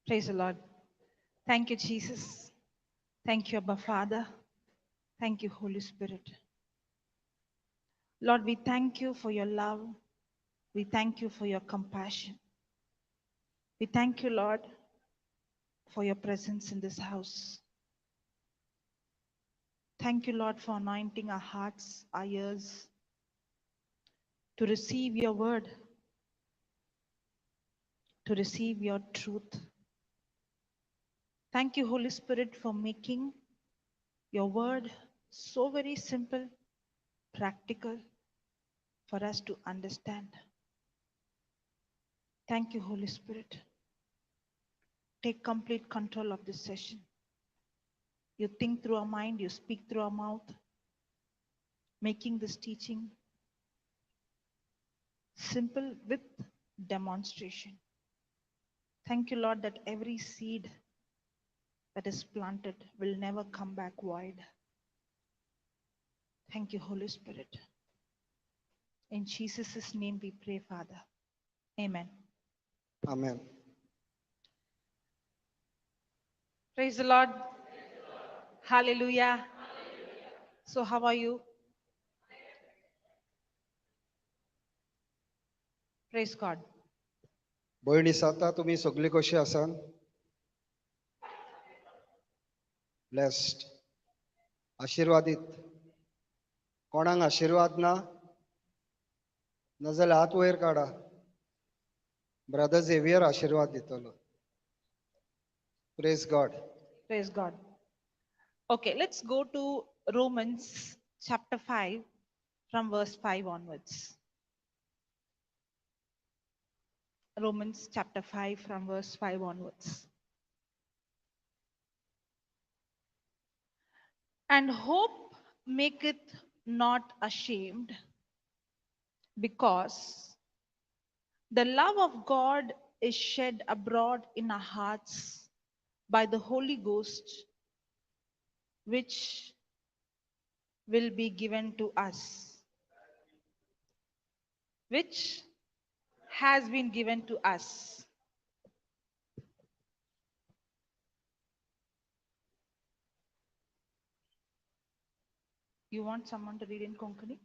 Praise the Lord. Thank you, Jesus. Thank you, Abba Father. Thank you, Holy Spirit. Lord, we thank you for your love. We thank you for your compassion. We thank you, Lord, for your presence in this house. Thank you, Lord, for anointing our hearts, our ears, to receive your word, to receive your truth. Thank you, Holy Spirit, for making your word so very simple, practical for us to understand. Thank you, Holy Spirit. Take complete control of this session. You think through our mind, you speak through our mouth, making this teaching simple with demonstration. Thank you, Lord, that every seed that is planted will never come back void. Thank you, Holy Spirit. In Jesus' name we pray, Father. Amen. Amen. Praise the Lord. Hallelujah. So how are you? Praise God. भयणी साता तुमी सगळी कशी आसान? Blessed, आशिर्वादीत. कोणाक आशिर्वाद ना? नाजाल्यार हात वयर काडा. ब्रदर झेवियर आशिर्वाद दितलो. Praise God. Praise God. Okay, let's go to Romans chapter 5 from verse 5 onwards. Romans chapter 5 from verse 5 onwards. And hope maketh not ashamed, because the love of God is shed abroad in our hearts by the Holy Ghost, which will be given to us, which has been given to us. You want someone to read in Konkani?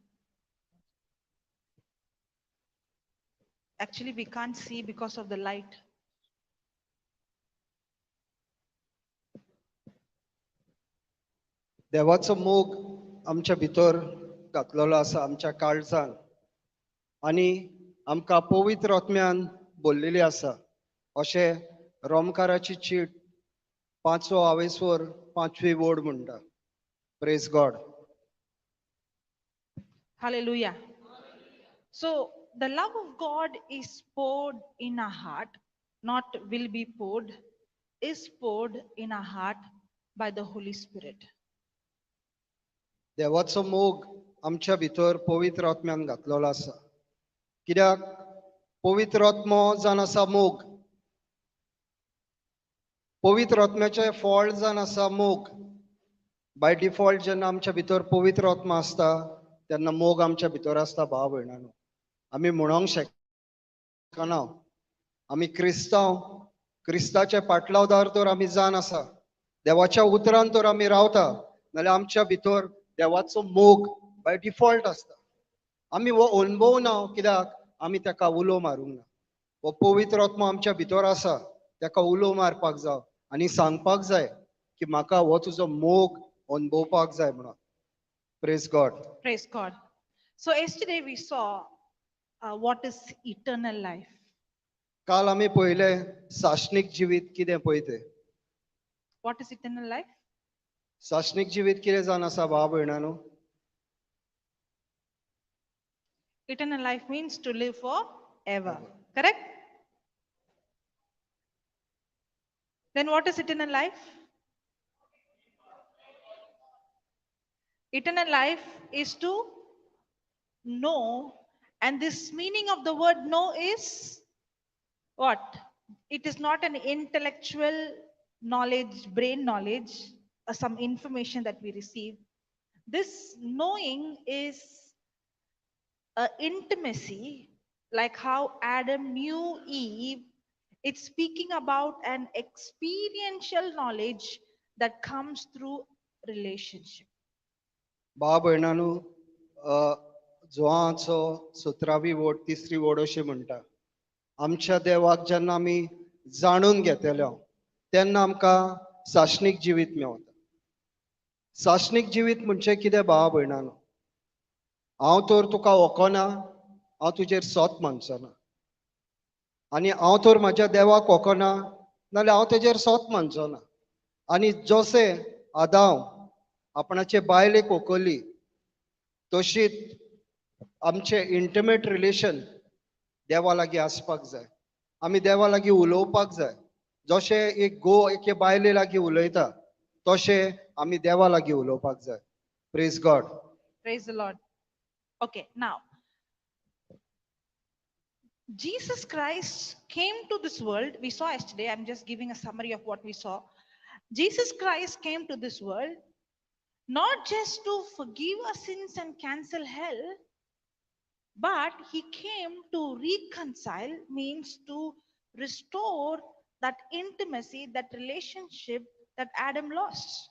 Actually, we can't see because of the light. देवाचो मोग आमच्या भितर घातलेलो आसा, आमच्या काळजान, आनी आमकां पवित्र आत्म्यान बोल्लेली आसा. अशें रोमकाराची चीट 5वो आवेस्वर 5वी वोड म्हणटा. Praise God. Hallelujah. So the love of God is poured in our heart, not will be poured, is poured in our heart by the Holy Spirit. देवाचो मोग आमच्या भितर पवित्र आत्म्यान घातलेलो आसा. कित्याक पवित्र आत्मो जावन आसा मोग, पवित्र आत्म्याचें फळ जावन आसा मोग. बाय डिफॉल्ट जेन्ना आमच्या भितर पवित्र आत्मा आसता तेन्ना मोग आमच्या भितर आसता. भाव भयणांनो, आमी म्हणोंक शकना आमी क्रिस्तांव, क्रिस्ताचे पाटलावदार तर आमी जावन आसा, देवाच्या उतरान तर आमी रावता, नाल्यार आमच्या भितर देवाचो मोग बाय डिफॉल्ट आसता. आमी हो अणभव ना, कित्याक आमी ताका उलो मारूंक ना. हो पवित्र आत्मा आमच्या भितर आसा, ताका उलो मारपाक जाय आनी सांगपाक जाय की म्हाका हो तुजो मोग अणभवपाक जाय म्हणून. Praise God. Praise God. So yesterday we saw what is eternal life. काल आमी पळयलें साश्नीक जिवीत कितें पळय तें. What is eternal life? साश्नीक जिवीत कितें जावन आसा भाव भयणांनो? Eternal life means to live forever. Correct? Then what is eternal life? Eternal life is to know, and this meaning of the word know is what? It is not an intellectual knowledge, brain knowledge, or some information that we receive. This knowing is an intimacy, like how Adam knew Eve It's speaking about an experiential knowledge that comes through relationship. भाव भयणांनो, जोवाचो 17वी वोड 3री वोड अशी म्हणटा, आमच्या देवाक जेन्ना आमी जाणून घेतले तेन्ना आमकां सासणीक जिवीत मेवता. सासणीक जिवीत म्हणजे कितें भावा भयणांनो? हांव तर तुका वखना, हांव तुजेर सोत मानचो ना, आनी हांव तर म्हाज्या देवाक वखना नाल्यार हांव तेजेर सोत मानचो ना. आनी जशें आदांव आपणाचे बायलेक वखली तशीच आमचें इंटिमेट रिलेशन देवा लागीं आसपाक जाय. आमी देवा लागीं उलोवपाक जाय. जशें एक घोव एके बायले लागीं उलयता तशें आमी देवा लागीं उलोवपाक जाय. Praise God. Praise the Lord. Okay, now Jesus Christ came to this world. We saw yesterday, I'm just giving a summary of what we saw. Jesus Christ came to this world not just to forgive our sins and cancel hell, but he came to reconcile, means to restore that intimacy, that relationship that Adam lost.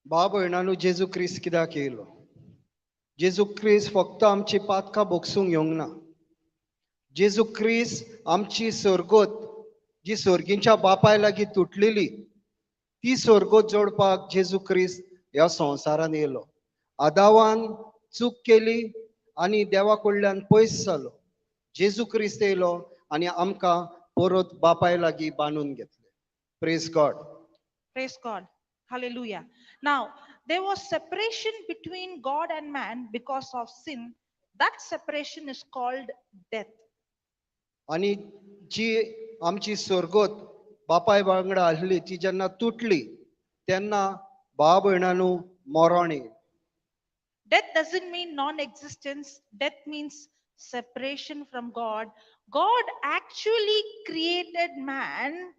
भाव भयणांनो, जेजू क्रिस्त कित्याक येयलो? जेजू क्रिस्त फक्त आमची पातकां भोगसूंक येवंक ना. जेजू क्रिस्त आमची सोर्गोत जी सोर्गींच्या बापाय लागीं तुटलेली ती सोर्गोत जोडपाक जेजू क्रिस्त ह्या संवसारान येयलो. आदावान चूक केली आनी देवा कडल्यान पयस जालो. जेजू क्रिस्त येयलो आनी आमकां परत बापाय लागीं बांदून घेतले. Praise God. Praise God. Hallelujah. Now, there was separation between God and man because of sin. That separation is called death. आनी जी आमची सोर्गोत बापाय वांगडा आसली ती जेन्ना तुटली तेन्ना भाव भयणांनो मरण येयलें. Death doesn't mean non-existence. Death means separation from God. God actually created man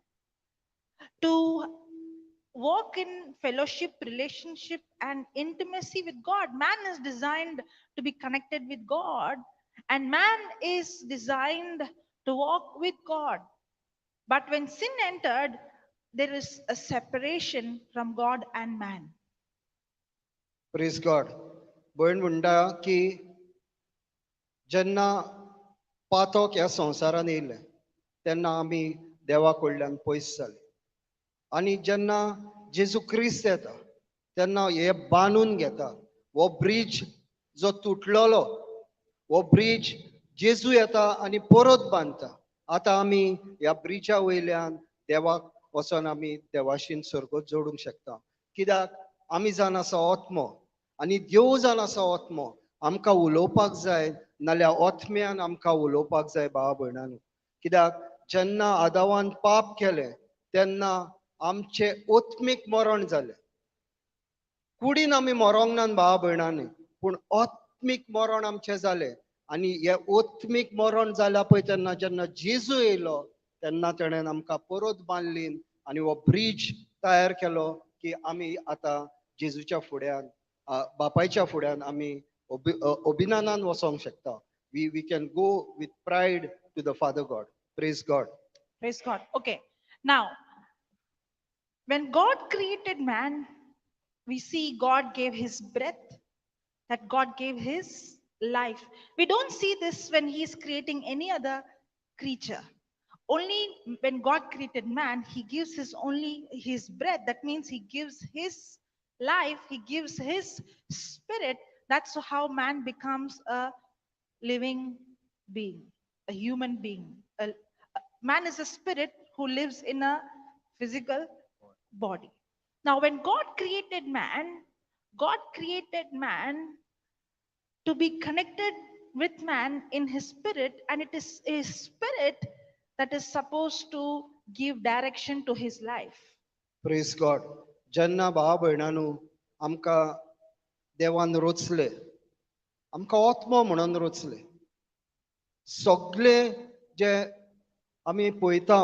to walk in fellowship, relationship, and intimacy with God. Man is designed to be connected with God, and man is designed to walk with God. But when sin entered, there is a separation from God and man. Praise God. भयण म्हणटा की जेन्ना पातक ह्या संवसारान येयलें तेन्ना आमी देवा कडल्यान पयस जाले. आनी जेन्ना जेजू क्रिस्त येता तेन्ना हे बांदून घेता. हो ब्रीज जो तुटलेलो हो ब्रीज जेजू येता आनी परत बांदता. आतां आमी ह्या ब्रिजा वयल्यान देवाक वचोन आमी देवाशीन सोर्गोत जोडूंक शकता. कित्याक आमी जावन आसा आत्मो आनी देव जावन आसा आत्मो. आमकां उलोवपाक जाय नाल्यार आत्म्यान आमकां उलोवपाक जाय भावा भयणांनो. कित्याक जेन्ना आदावान पाप केलें तेन्ना आमचें आत्मीक मरण जालें. कुडीन आमी मरोंक ना भावा भयणांनी, पूण आत्मीक मरण आमचें जालें. आनी हें आत्मीक मरण जालें पळय तेन्ना जेन्ना जेजू येयलो तेन्ना तेणेन आमकां परत बांदली आनी हो ब्रीज तयार केलो की आमी आतां जेजूच्या फुड्यान बापायच्या फुड्यान आमी अभिमानान वचोंक शकता. We can go with pride to the Father God. Praise God. Praise God. Okay. Now, when God created man, we see God gave his breath, that God gave his life. We don't see this when he is creating any other creature. Only when God created man, he gives his only his breath. That means he gives his life, he gives his spirit. That's how man becomes a living being, a human being. A man is a spirit who lives in a physical body. Now, when God created man, God created man to be connected with man in his spirit, and it is his spirit that is supposed to give direction to his life. Praise God. जेन्ना भाव भयणांनो आमकां देवान रोचले, आमकां आत्मो म्हणून रोचले. सगळे जे आमी पळयता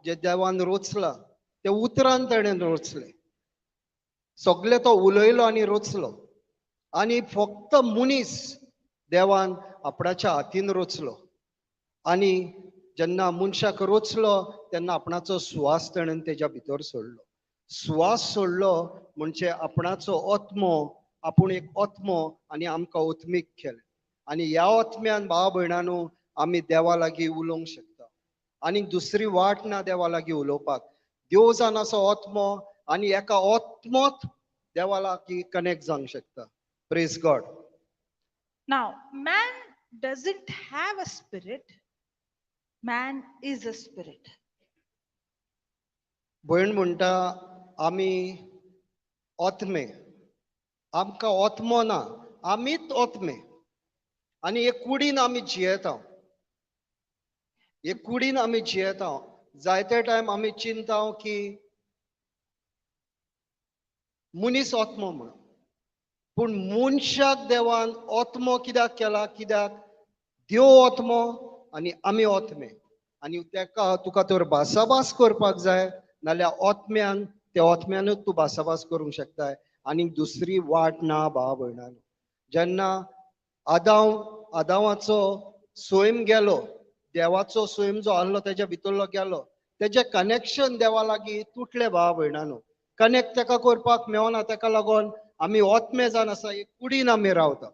जे देवान रोचला ते उतरान तेणें रोचले. सगळे तो उलयलो आनी रोचलो. आनी फक्त मनीस देवान आपणाच्या हातीन रोचलो. आनी जेन्ना मनशाक रचलो तेन्ना आपणाचो सुवास ताणें तेज्या भितर सोडलो. सुवास सोडलो म्हणजे आपणाचो आत्मो, आपूण एक आत्मो आनी आमकां आत्मीक केलें. आनी ह्या आत्म्यान भाव भयणांनो आमी देवा लागीं उलोवंक शकता. आनीक दुसरी वाट ना देवा लागीं उलोवपाक. देव जावन आसा आत्मो आनी एका आत्मोत देवा लागीं कनेक्ट जावंक शकता. Praise God. Now, man doesn't have a spirit. Man is a spirit. भयण म्हणटा आमी आत्मे, आमकां आत्मो ना, आमीच आत्मे आनी हे कुडीन आमी जियेता. हे कुडीन आमी जियेता. जायते टायम आमी चिंता की मनीस आत्मो म्हणून, पूण मनशाक देवान आत्मो कित्याक केला? कित्याक देव आत्मो आनी आमी आत्मे. आनी तेका तुका तर भासाभास करपाक जाय नाल्यार आत्म्यान, त्या आत्म्यानूच तूं भासाभास करूंक शकताय. आनी दुसरी वाट ना भाव भयणांनो. जेन्ना आदावाचो स्वयं गेलो, देवाचो स्वयं जो आहलो तेज्या भितरलो गेलो, तेजें कनेक्शन देवा लागीं तुटलें भाव भयणांनो. कनेक्ट तेका करपाक मेळना. तेका लागून आमी आत्मे जावन आसा, एक कुडीन आमी रावता.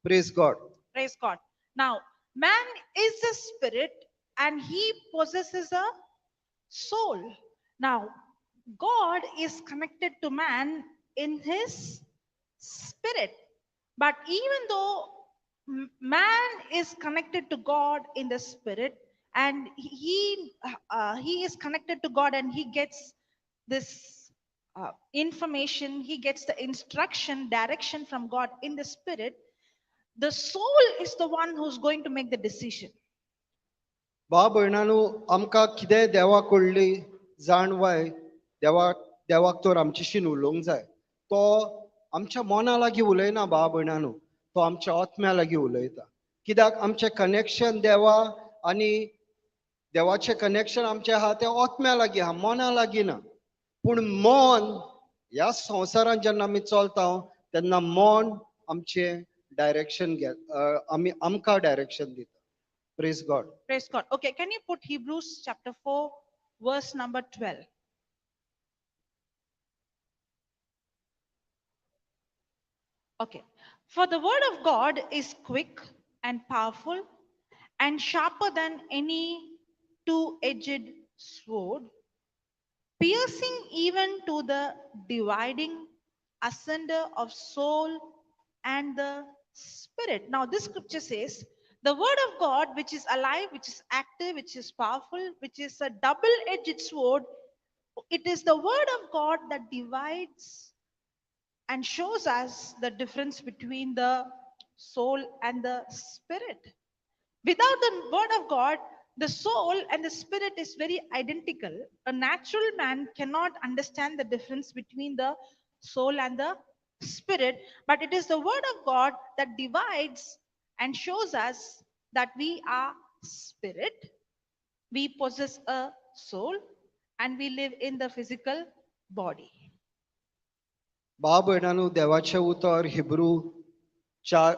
Praise God. Praise God. Now, man is a spirit and he possesses a soul. Now, God is connected to man in his spirit. But even though man is connected to God in the spirit, and he is connected to God and he gets this information, he gets the instruction, direction from God in the spirit, the soul is the one who's going to make the decision. भाव भयणांनो, आमकां कितें देवा कडली जाणवाय, देवाक तर आमच्याशीन उलोवंक जाय. तो आमच्या मना लागीं उलयना भाव भयणांनो, तो आमच्या आत्म्या लागीं उलयता. कित्याक आमचें कनेक्शन देवा आनी देवाचें कनेक्शन आमचें आहा तें आत्म्या लागीं आहा, मना लागीं ना. पूण मन ह्या संवसारांत जेन्ना आमी चलता तेन्ना मन आमचें डायरेक्शन घे, आमी आमकां डायरेक्शन दिता. Praise God. Praise God. Okay, can you put Hebrews chapter 4, verse number 12? Okay. For the word of God is quick and powerful and sharper than any two-edged sword, piercing even to the dividing asunder of soul and the spirit. Now this scripture says, the word of God, which is alive, which is active, which is powerful, which is a double-edged sword, it is the word of God that divides and shows us the difference between the soul and the spirit. Without the word of God, the soul and the spirit is very identical. A natural man cannot understand the difference between the soul and the spirit, but it is the word of God that divides and shows us that we are spirit, we possess a soul, and we live in the physical body. भाव भयणांनो, देवाचें उतर हिब्रू 4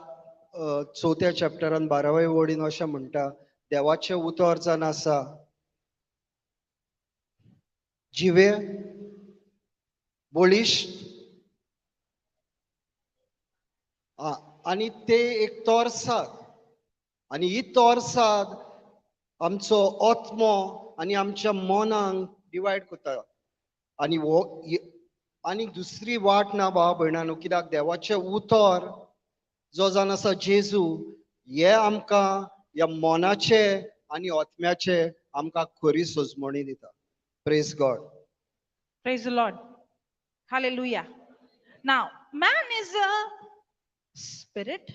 चवथ्या चॅप्टरान 12व्या वळीन अशें म्हणटा, देवाचें उतर जावन आसा जिवे, बळिश्ट आनी ते एक तोरसाद, आनी ही तोरसाद आमचो आत्मो आनी आमच्या मनाक डिवायड करता. आनी हो आनी दुसरी वाट ना भाव भयणांनो, कित्याक देवाचें उतर जो जावन आसा जेजू, हे आमकां ह्या मनाचे आनी आत्म्याचे आमकां खरी सजमणी दिता. Praise God. Praise the Lord. Hallelujah. Now, man is a spirit.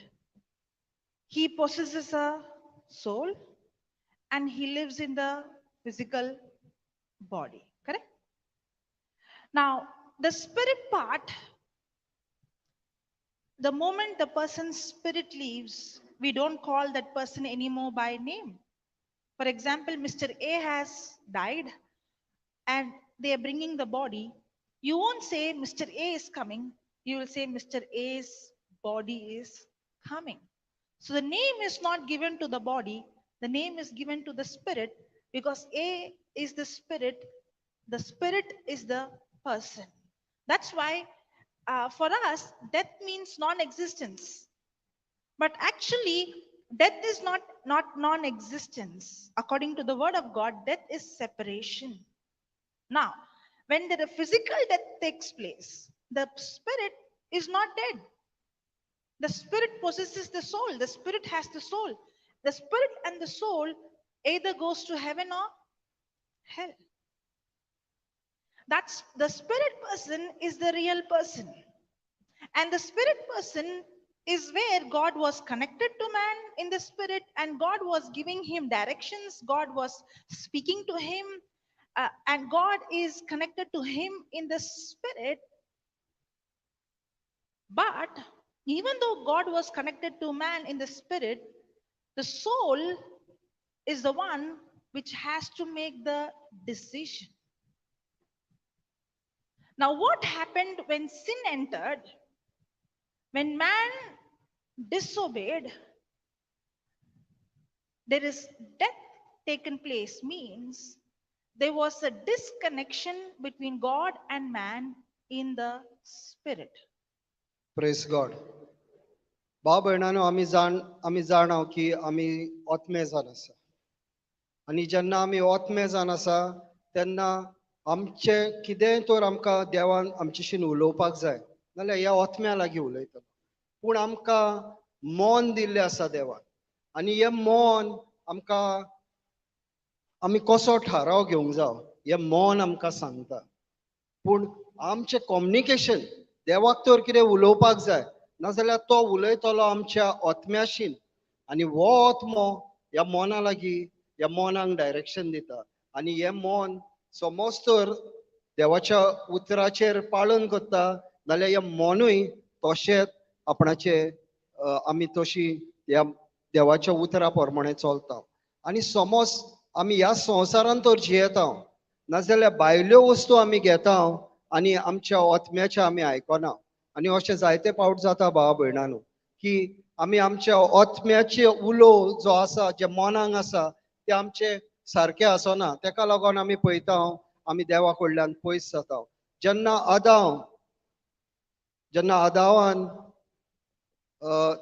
He possesses a soul and he lives in the physical body. Correct? Now, the spirit part, the moment the person's spirit leaves, we don't call that person anymore by name. For example, Mr. A has died and they are bringing the body. You won't say Mr. A is coming. You will say Mr. A's body is coming. So the name is not given to the body. The name is given to the spirit because A is the spirit is the person. That's why for us, death means non-existence. But actually, death is not non-existence. According to the word of God, death is separation. Now, when the physical death takes place, the spirit is not dead. The spirit possesses the soul. The spirit has the soul. The spirit and the soul either goes to heaven or hell. That's the spirit person is the real person. And the spirit person is where God was connected to man in the spirit, and God was giving him directions. God was speaking to him, and God is connected to him in the spirit. But even though God was connected to man in the spirit, the soul is the one which has to make the decision. Now, what happened when sin entered? When man disobeyed, there is death taken place, means there was a disconnection between God and man in the spirit. Praise God. भाव भयणानो, आमी जाणा की आमी आत्मे जावन आसा, आनी जेन्ना आमी आत्मे जावन आसा तेन्ना आमचें कितेंय तर आमकां देवान आमच्याशीन उलोवपाक जाय, नाल्यार ह्या आत्म्या लागीं उलयतलो. पूण आमकां मौन दिल्लें आसा देवान, आनी हें मौन आमकां आमी कसो थाराव घेवंक जाव हें मौन आमकां सांगता. पूण आमचें कम्युनिकेशन देवाक तर कितें उलोवपाक जाय, नाजाल्यार तो उलयतलो आमच्या आत्म्याशीन, आनी हो आत्मो ह्या मौना लागीं ह्या मौनाक डायरेक्शन दिता, आनी हें मौन समज तर देवाच्या उतराचेर पालन करता, नाल्यार हें मनूय तशेंच आपणाचे आमी तशी ह्या देवाच्या उतरा प्रमाणे चलता. आनी समज आमी ह्या संवसारान तर जियेता, नाजाल्यार भायल्यो वस्तू आमी घेता आनी आमच्या आत्म्याच्या आमी आयकना. आनी अशें जायते पावट जाता भावा भयणानो की आमी आमच्या आत्म्याचे उलो जो आसा, जे मनांक आसा, ते आमचे सारके आसना. तेका लागून आमी पळयता आमी देवा कडल्यान पयस जाता. जेन्ना आदावान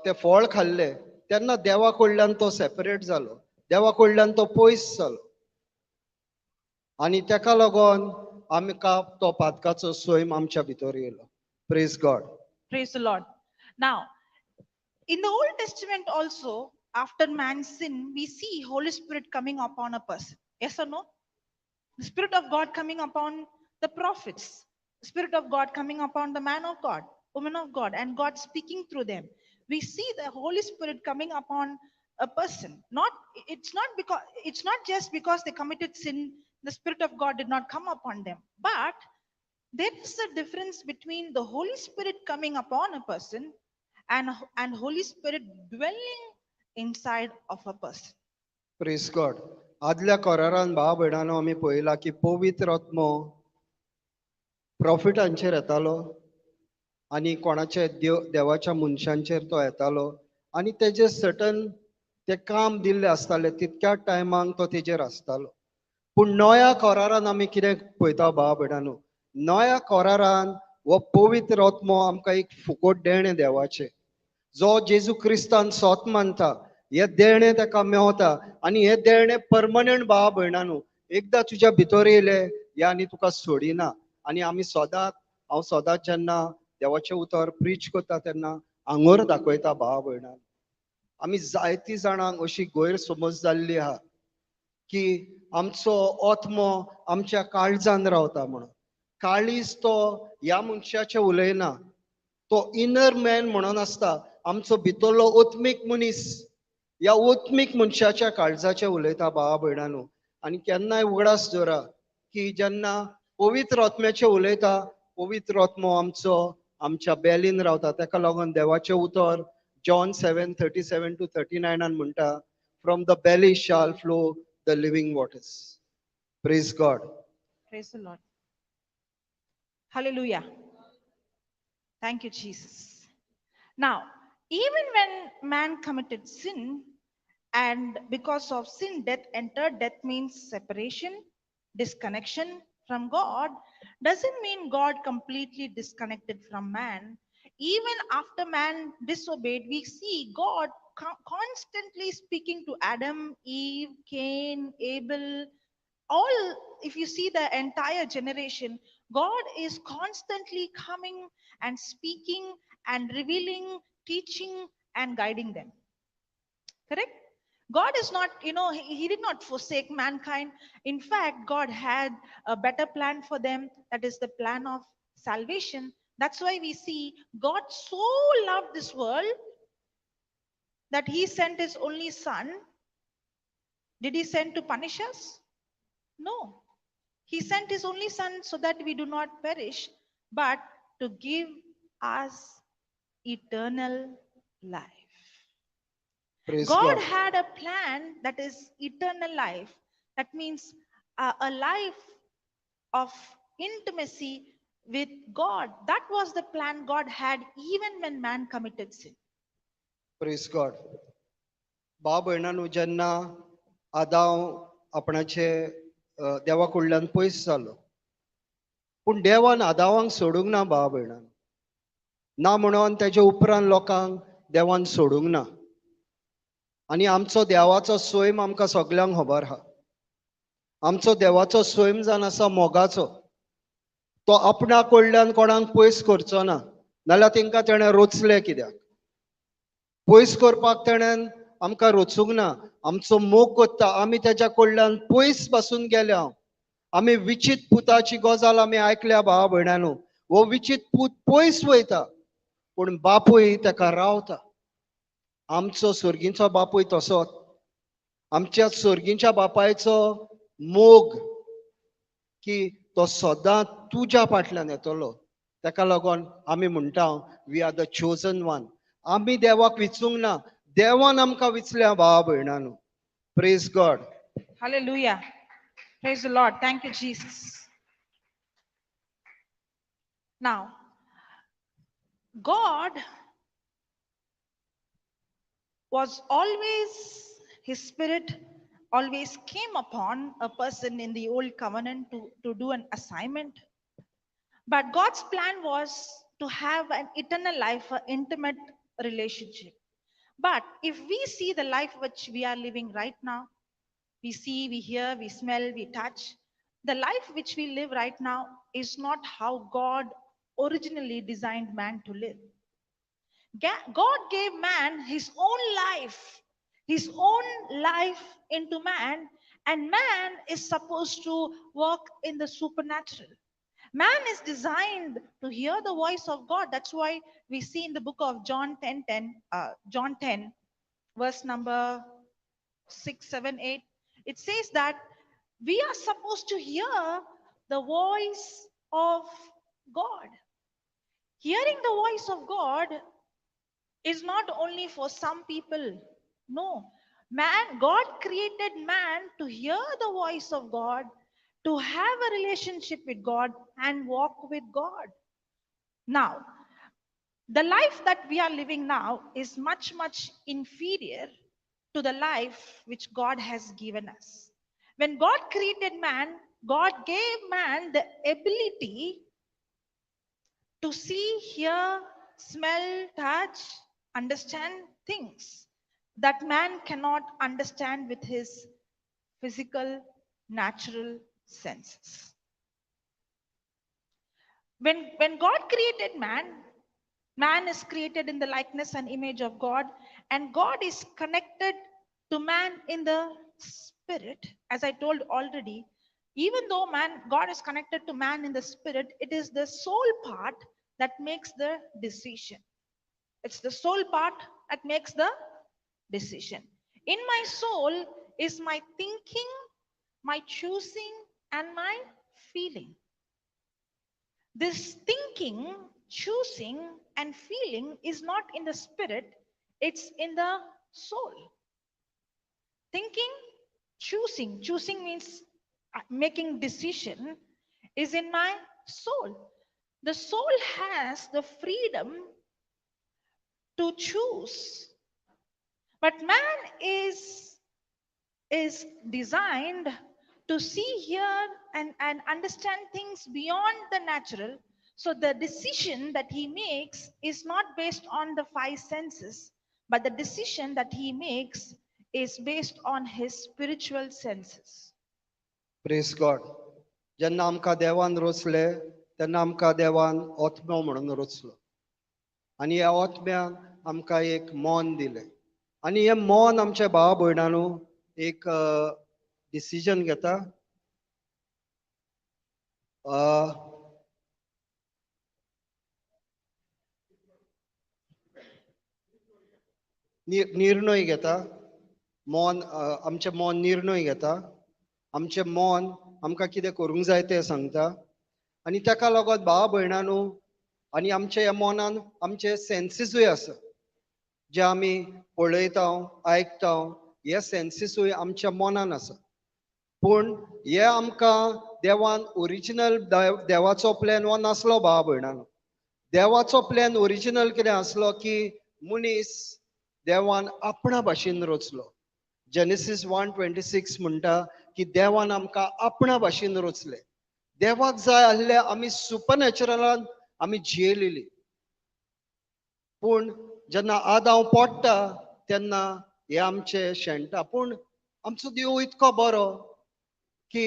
ते फळ खाल्ले तेन्ना देवा कडल्यान तो सेपरेट जालो, देवा कडल्यान तो पयस जालो, आनी तेका लागून आमकां तो पातकाचो सैम आमच्या भितर येयलो. Praise God. Praise the Lord. Now, in the Old Testament also, after man's sin, we see Holy Spirit coming upon a person. Yes or no? The Spirit of God coming upon the prophets, Spirit of God coming upon the man of God, woman of God, and God speaking through them. We see the Holy Spirit coming upon a person. It's not just because they committed sin, the Spirit of God did not come upon them. But there is a difference between the Holy Spirit coming upon a person and Holy Spirit dwelling inside of a person. Praise God. आदल्या करारान भाव भयणानो आमी पळयला की पवित्र आत्मो प्रॉफिटांचेर येतालो आनी कोणाचे देवाच्या मनशांचेर तो येतालो, आनी तेजे सर्टन ते काम दिल्ले आसताले तितक्या टायमाक तो तेजेर आसतालो. पूण नव्या करारान आमी कितें पळयता भाव भयणानो, नव्या करारान हो पवित्र आत्मो आमकां एक फुकट देणें देवाचें, जो जेजू क्रिस्तान सोत मानता हें देणें ताका मेवता, आनी हें देणें परमनंट भाव भयणानो, एकदां तुज्या भितर येयलें हें आनी तुका सोडिना. आनी आमी सदांच, हांव सदांच जेन्ना देवाचें उतर प्रीच करता तेन्ना आंगोर दाखयता भाव भयणान. आमी जायती जाणांक अशी गैरसमज जाल्ली आहा की आमचो आत्मो आमच्या काळजान रावता म्हणून. काळीज तो ह्या मनशाचें उलयना, तो इनर मॅन म्हणून आसता, आमचो भितरलो आत्मीक मनीस, ह्या आत्मीक मनशाच्या काळजाचें उलयता भावा भयणानो. आनी केन्नाय उगडास दवरा की जेन्ना पवित्र आत्म्याचें उलयता, पवित्र आत्मो आमचो आमच्या बेलीन रावता. तेका लागून देवाचें उतर John 7:37-39 म्हणटा, from the belly shall flow the living waters. Praise God. Praise the Lord. Hallelujah. Thank you, Jesus. Now, even when man committed sin And because of sin, death entered. Death means separation, disconnection from God. Doesn't mean God completely disconnected from man. Even after man disobeyed, we see God constantly speaking to Adam, Eve, Cain, Abel. All, if you see the entire generation, God is constantly coming and speaking and revealing, teaching and guiding them. Correct? God is not, you know, he did not forsake mankind. In fact, God had a better plan for them. That is the plan of salvation. That's why we see God so loved this world that he sent his only son. Did he send to punish us? No. He sent his only son so that we do not perish, but to give us eternal life. Praise God God. had a plan that is eternal life. That means a life of intimacy with God. That was the plan God had even when man committed sin. Praise God. भाव भयणांनो, जेन्ना आदांव आपणाचे देवा कडल्यान पयस जालो, पूण देवान आदावांक सोडूंक ना. भाव भयणांनो, ना म्हणून तेजे उपरांत लोकांक देवान सोडूंक ना. आनी आमचो देवाचो सैम आमकां सगल्यांक खबर आहा. आमचो देवाचो सैम जावन आसा मोगाचो. तो आपणा कडल्यान कोणाक पयस करचो ना, नाल्यार तेंकां तेणें रोचलें कित्याक? पयस करपाक तेणें आमकां रोचूंक ना. आमचो मोग कोत्ता. आमी तेच्या कडल्यान पयस पासून गेल्या. आमी विचीत पुताची गजाल आमी आयकल्या भावा भयणांनो. हो विचीत पूत पयस वयता, पूण बापूय तेका रावता. आमचो सर्गींचो बापूय तसोच. आमच्या सर्गींच्या बापायचो मोग की तो सदां तुज्या फाटल्यान येतलो. तेका लागून आमी म्हणटा we are the chosen one. आमी देवाक विचूंक ना, देवान आमकां विचल्या भावा भयणांनो. Praise God. Hallelujah. Praise the Lord. Thank you, Jesus. Now, God was always, his spirit always came upon a person in the old covenant to do an assignment. But God's plan was to have an eternal life, an intimate relationship. But if we see the life which we are living right now, we see, we hear, we smell, we touch. The life which we live right now is not how God originally designed man to live. God gave man his own life into man, and man is supposed to walk in the supernatural. Man is designed to hear the voice of God. That's why we see in the book of John John 10, verse number 6, 7, 8. It says that we are supposed to hear the voice of God. Hearing the voice of God is not only for some people. No, man, God created man to hear the voice of God, to have a relationship with God and walk with God. Now, the life that we are living now is much, much inferior to the life which God has given us. When God created man, God gave man the ability to see, hear, smell, touch, understand things that man cannot understand with his physical, natural senses. When God created man, man is created in the likeness and image of God, and God is connected to man in the spirit. As I told already, even though God is connected to man in the spirit, it is the soul part that makes the decision. It's the soul part that makes the decision. In my soul is my thinking, my choosing, and my feeling. This thinking, choosing, and feeling is not in the spirit, it's in the soul. Thinking, choosing, choosing means making decision, is in my soul. The soul has the freedom to choose. But man is is designed to see, hear, and understand things beyond the natural. So the decision that he makes is not based on the five senses, but the decision that he makes is based on his spiritual senses. Praise God. जेन्ना आमकां देवान रचले तेन्ना आमकां देवान आत्मो म्हणून रचलो आनी ह्या आत्म्यान आमकां एक मन दिलें आनी हें मन आमच्या भावा भयणांनो एक डिसिजन घेता. निर्णय घेता मन, आमचें मन निर्णय घेता, आमचें मन आमकां कितें करूंक जाय तें सांगता. आनी ताका लागून भावा भयणांनो आनी आमच्या ह्या मनान आमचे सेन्सीसूय आसा, जे आमी पळयता आयकता हे सेन्सीसूय आमच्या मनान आसा. पूण हे आमकां देवान ओरिजिनल देवाचो प्लॅन हो नासलो भावा भयणांनो. देवाचो प्लॅन ओरिजिनल कितें आसलो की मनीस देवान आपणा भाशेन रचलो. जेनेसीस 1:26 म्हणटा की देवान आमकां आपणा भाशेन रचले. देवाक जाय आसले आमी सुपरनॅचरलान आमी जियेलेली. पूण जेन्ना आदांव पडटा तेन्ना हे आमचे शेणटा. पूण आमचो देव इतको बरो की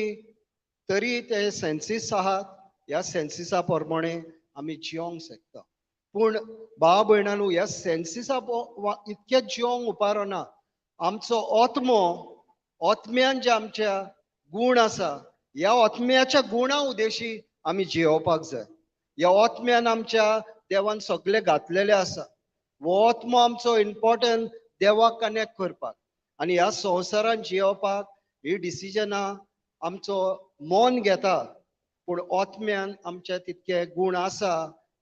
तरी ते सेन्सीस आहात, ह्या सेन्सिसा प्रमाणे आमी जियोंक शकता. पूण भाव भयणांनो ह्या सेन्सिसा इतके जियोंक उपारना. आमचो आत्मो, आत्म्यान जे आमच्या गूण आसा ह्या आत्म्याच्या गुणा उद्देशी आमी जियोवपाक जाय. ह्या आत्म्यान आमच्या देवान सगळे घातलेले आसा. हो आत्मो आमचो इम्पोर्टंट देवाक कनेक्ट करपाक आनी ह्या संवसारान जियोवपाक ही डिसिजनां आमचो मन घेता. पूण आत्म्यान आमचे तितके गूण आसा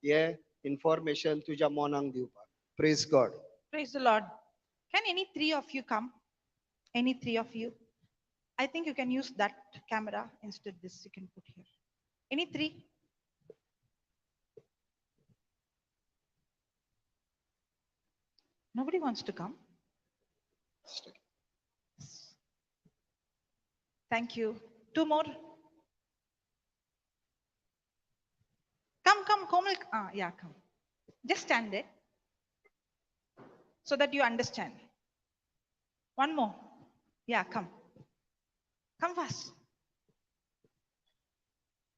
हे इन्फॉर्मेशन तुज्या मनाक दिवपाक. Praise God. Praise the Lord. Can any three of you come? Any three of you? I think you can use that camera instead this you can put here. Any three? Nobody wants to come? Thank you. Two more. Come, come, Komal. Yeah, come. Just stand there so that you understand. One more. Yeah, come. Come fast.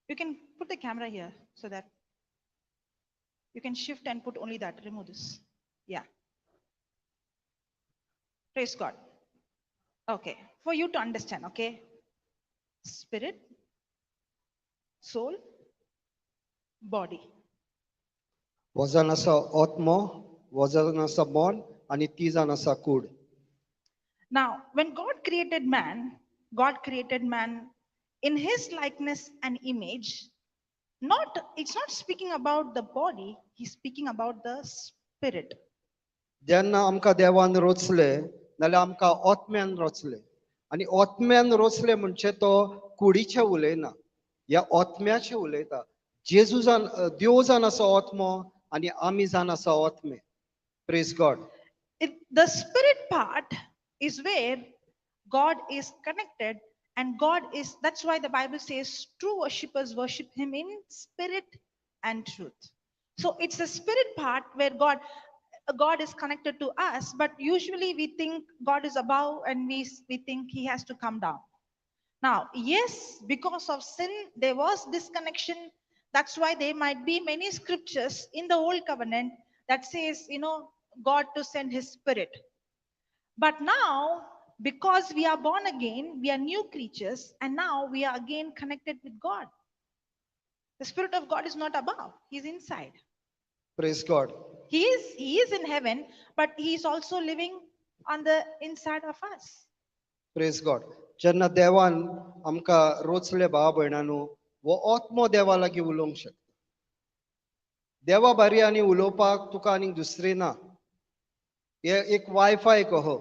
You can put the camera here so that you can shift and put only that. Remove this. Yeah. Praise God. Okay. For you to understand, okay? Spirit, soul, body. वजन आसा आत्मो, वजन आसा मन आनी ती जावन आसा कूड. Now, when God created man, God created man in his likeness and image. Not, it's not speaking about the body, he's speaking about the spirit. जेन्ना आमकां देवान रचले नाल्यार आमकां आत्म्यान रचले आनी आत्म्यान रचले म्हणजे तो कुडीचे उलयना, ह्या आत्म्याचे उलयता. जेजू जान, देव जान आसा आत्मो आनी आमी जान आसा आत्मे. Praise God. The spirit part is where God is connected, and God is, that's why the Bible says true worshippers worship him in spirit and truth. So it's the spirit part where God is connected to us, but usually we think God is above and we think he has to come down. Now, yes, because of sin, there was disconnection. That's why there might be many scriptures in the old covenant that says, you know, God to send his spirit. But now, because we are born again, we are new creatures, and now we are again connected with God. The Spirit of God is not above, he is inside. Praise God. He is in heaven, but he is also living on the inside of us. Praise God. जेन्ना देवान आमकां रोचले भाव भयणांनो, हो आत्मो देवा लागीं उलोवंक शकता. देवा बारी आनी उलोवपाक तुका आनीक दुसरी ना. हे एक वायफाय कहो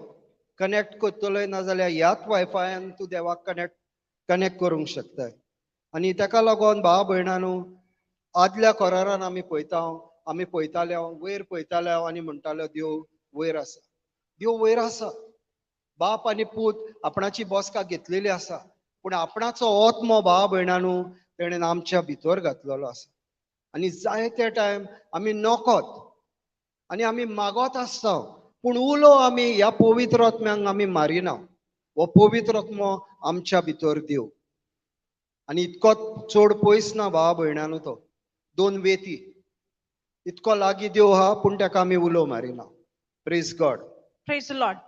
कनेक्ट करतलोय, नाजाल्यार ह्याच वायफायान तूं देवाक कनेक्ट करूंक शकता. आनी ताका लागून भाव भयणांनो, आदल्या करारान आमी पळयता, आमी पळयताले वयर पळयताले आनी म्हणटाले देव वयर आसा, देव वयर आसा. बाप आनी पूत आपणाची बसका घेतलेली आसा, पूण आपणाचो आत्मो भाव भयणानू तेणेन आमच्या भितर घातलेलो आसा. आनी जायते टायम आमी नकोत आनी आमी मागत आसता, पूण उलो आमी ह्या पवित्र आत्म्यांक आमी मारिना. हो पवित्र आत्मो आमच्या भितर देव. आनी इतको चड पयस ना भावा भयणानू, तो 2 वेती इतको लागीं देव आहा, पूण ताका आमी उलो मारिना. Praise God. Praise the Lord.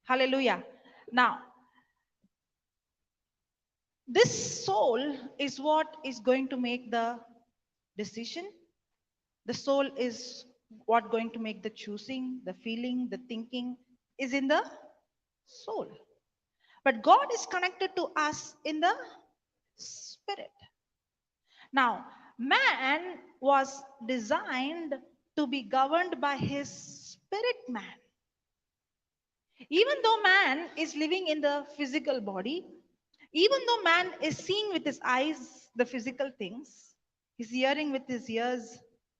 Hallelujah. Now, this soul is what is going to make the decision. The soul is what going to make the choosing, the feeling, the thinking is in the soul. But God is connected to us in the spirit. Now, man was designed to be governed by his spirit man. Even though man is living in the physical body, even though man is seeing with his eyes the physical things, he's hearing with his ears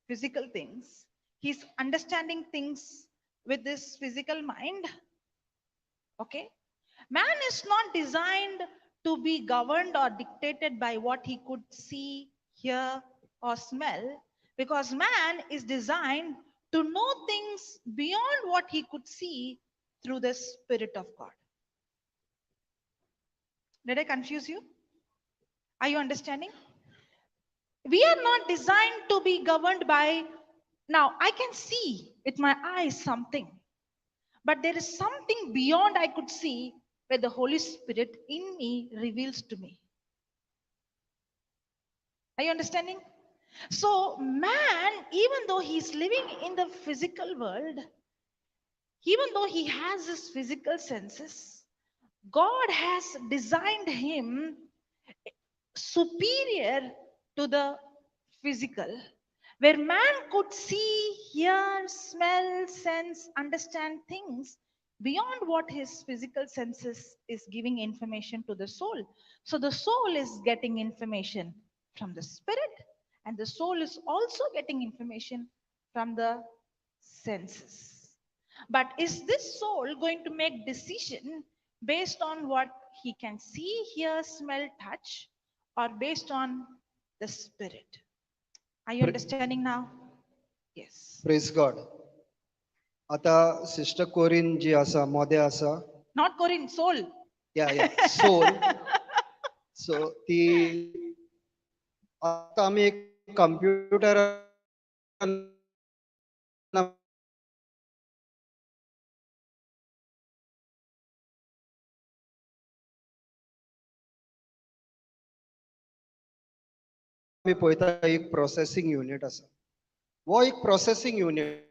physical things, he's understanding things with this physical mind. Okay? Man is not designed to be governed or dictated by what he could see, hear, or smell, because man is designed to know things beyond what he could see through the Spirit of God. Did I confuse you? Are you understanding? We are not designed to be governed by, now I can see with my eyes something, but there is something beyond I could see where the Holy Spirit in me reveals to me. Are you understanding? So man, even though he's living in the physical world, even though he has his physical senses, God has designed him superior to the physical, where man could see, hear, smell, sense, understand things beyond what his physical senses is giving information to the soul. So the soul is getting information from the spirit, and the soul is also getting information from the senses. But is this soul going to make decision based on what he can see, hear, smell, touch, or based on the spirit? Are you understanding now? Yes. Praise God. आता sister कोरिन जी आसा, मोदे आसा. Not Corinne, soul. Yeah, yeah, soul. So ती आता आमी एक computer आमी पळयता एक प्रोसेसिंग युनिट आसा. हो एक प्रोसेसिंग युनिट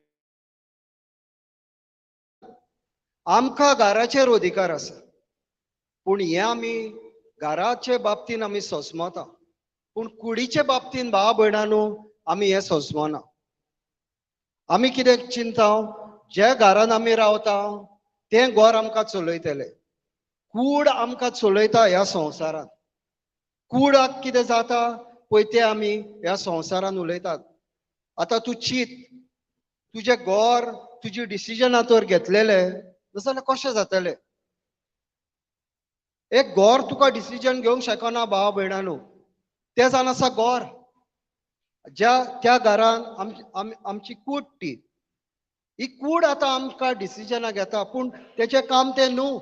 आमकां घराचेर अधिकार आसा, पूण हें आमी घराचे बाबतीन आमी सोंसमता, पूण कुडीचे बाबतीन भाव भयणानू आमी हें सोंसमना. आमी कितें चिंता, जे घरान आमी रावता तें घर आमकां चलयतले, कूड आमकां चलयता ह्या संवसारांत. कुडाक कितें जाता पळय तें आमी ह्या संवसारान उलयतात. आतां तूं चीत, तुजें घर तुजी डिसिजनां तर घेतलेले नाजाल्यार कशें जातलें? एक घर तुका डिसिजन घेवंक शकना भाव भयणानू, तें जावन आसा घर. ज्या त्या घरान आमची कूड, ती ही कूड आतां आमकां डिसिजनां घेता, पूण तेचें काम तें न्हू.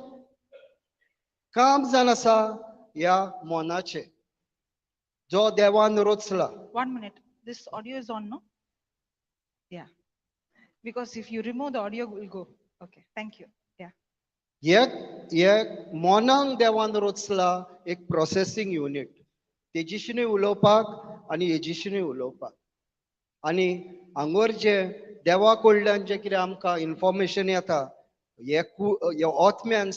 काम जावन आसा ह्या मनाचें जो देवान रचला. 1 minute, this audio is on, no? Yeah, because if you remove the audio will go. Okay, thank you. Yeah. हे मनांक देवान रचला एक प्रोसेसिंग युनिट, तेजीशीनूय उलोवपाक आनी हेजीशीनूय उलोवपाक. आनी हांगर जे देवा कडल्यान जें कितें आमकां इन्फॉर्मेशन येता, हे आत्म्यान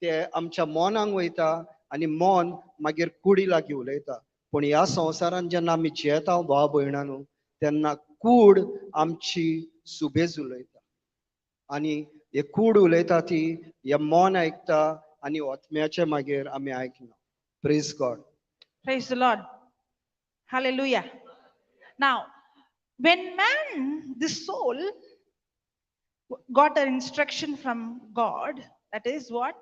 ते आमच्या मनांक वयता आनी मन मागीर कुडी लागीं उलयता. पूण ह्या संवसारान जेन्ना आमी जियेता भाव भयणानू, तेन्ना कूड आमची सुबेज उलयता, आनी हे कूड उलयता ती हे मन आयकता आनी आत्म्याचें मागीर आमी आयकना. Praise God. Praise the Lord. Hallelujah. Now, when man, the soul, got an instruction from God That is what?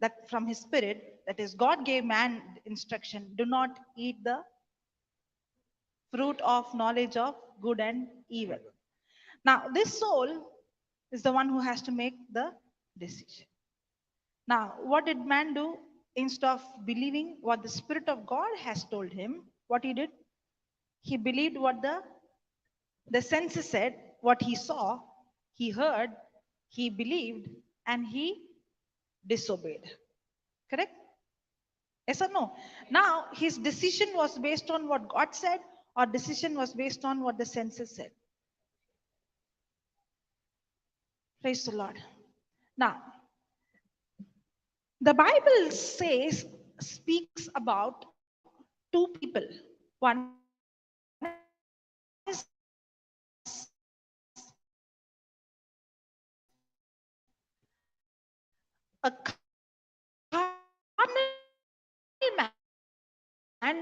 That from his spirit, that is God gave man instruction, do not eat the fruit of knowledge of good and evil. Now, this soul is the one who has to make the decision. Now, what did man do? Instead of believing what the Spirit of God has told him, what he did? He believed what the senses said, what he saw, he heard, he believed, and he disobeyed. Correct? Yes or no? Now, his decision was based on what God said, or decision was based on what the senses said. Praise the Lord. Now, the Bible says, speaks about two people. One is a carnal man and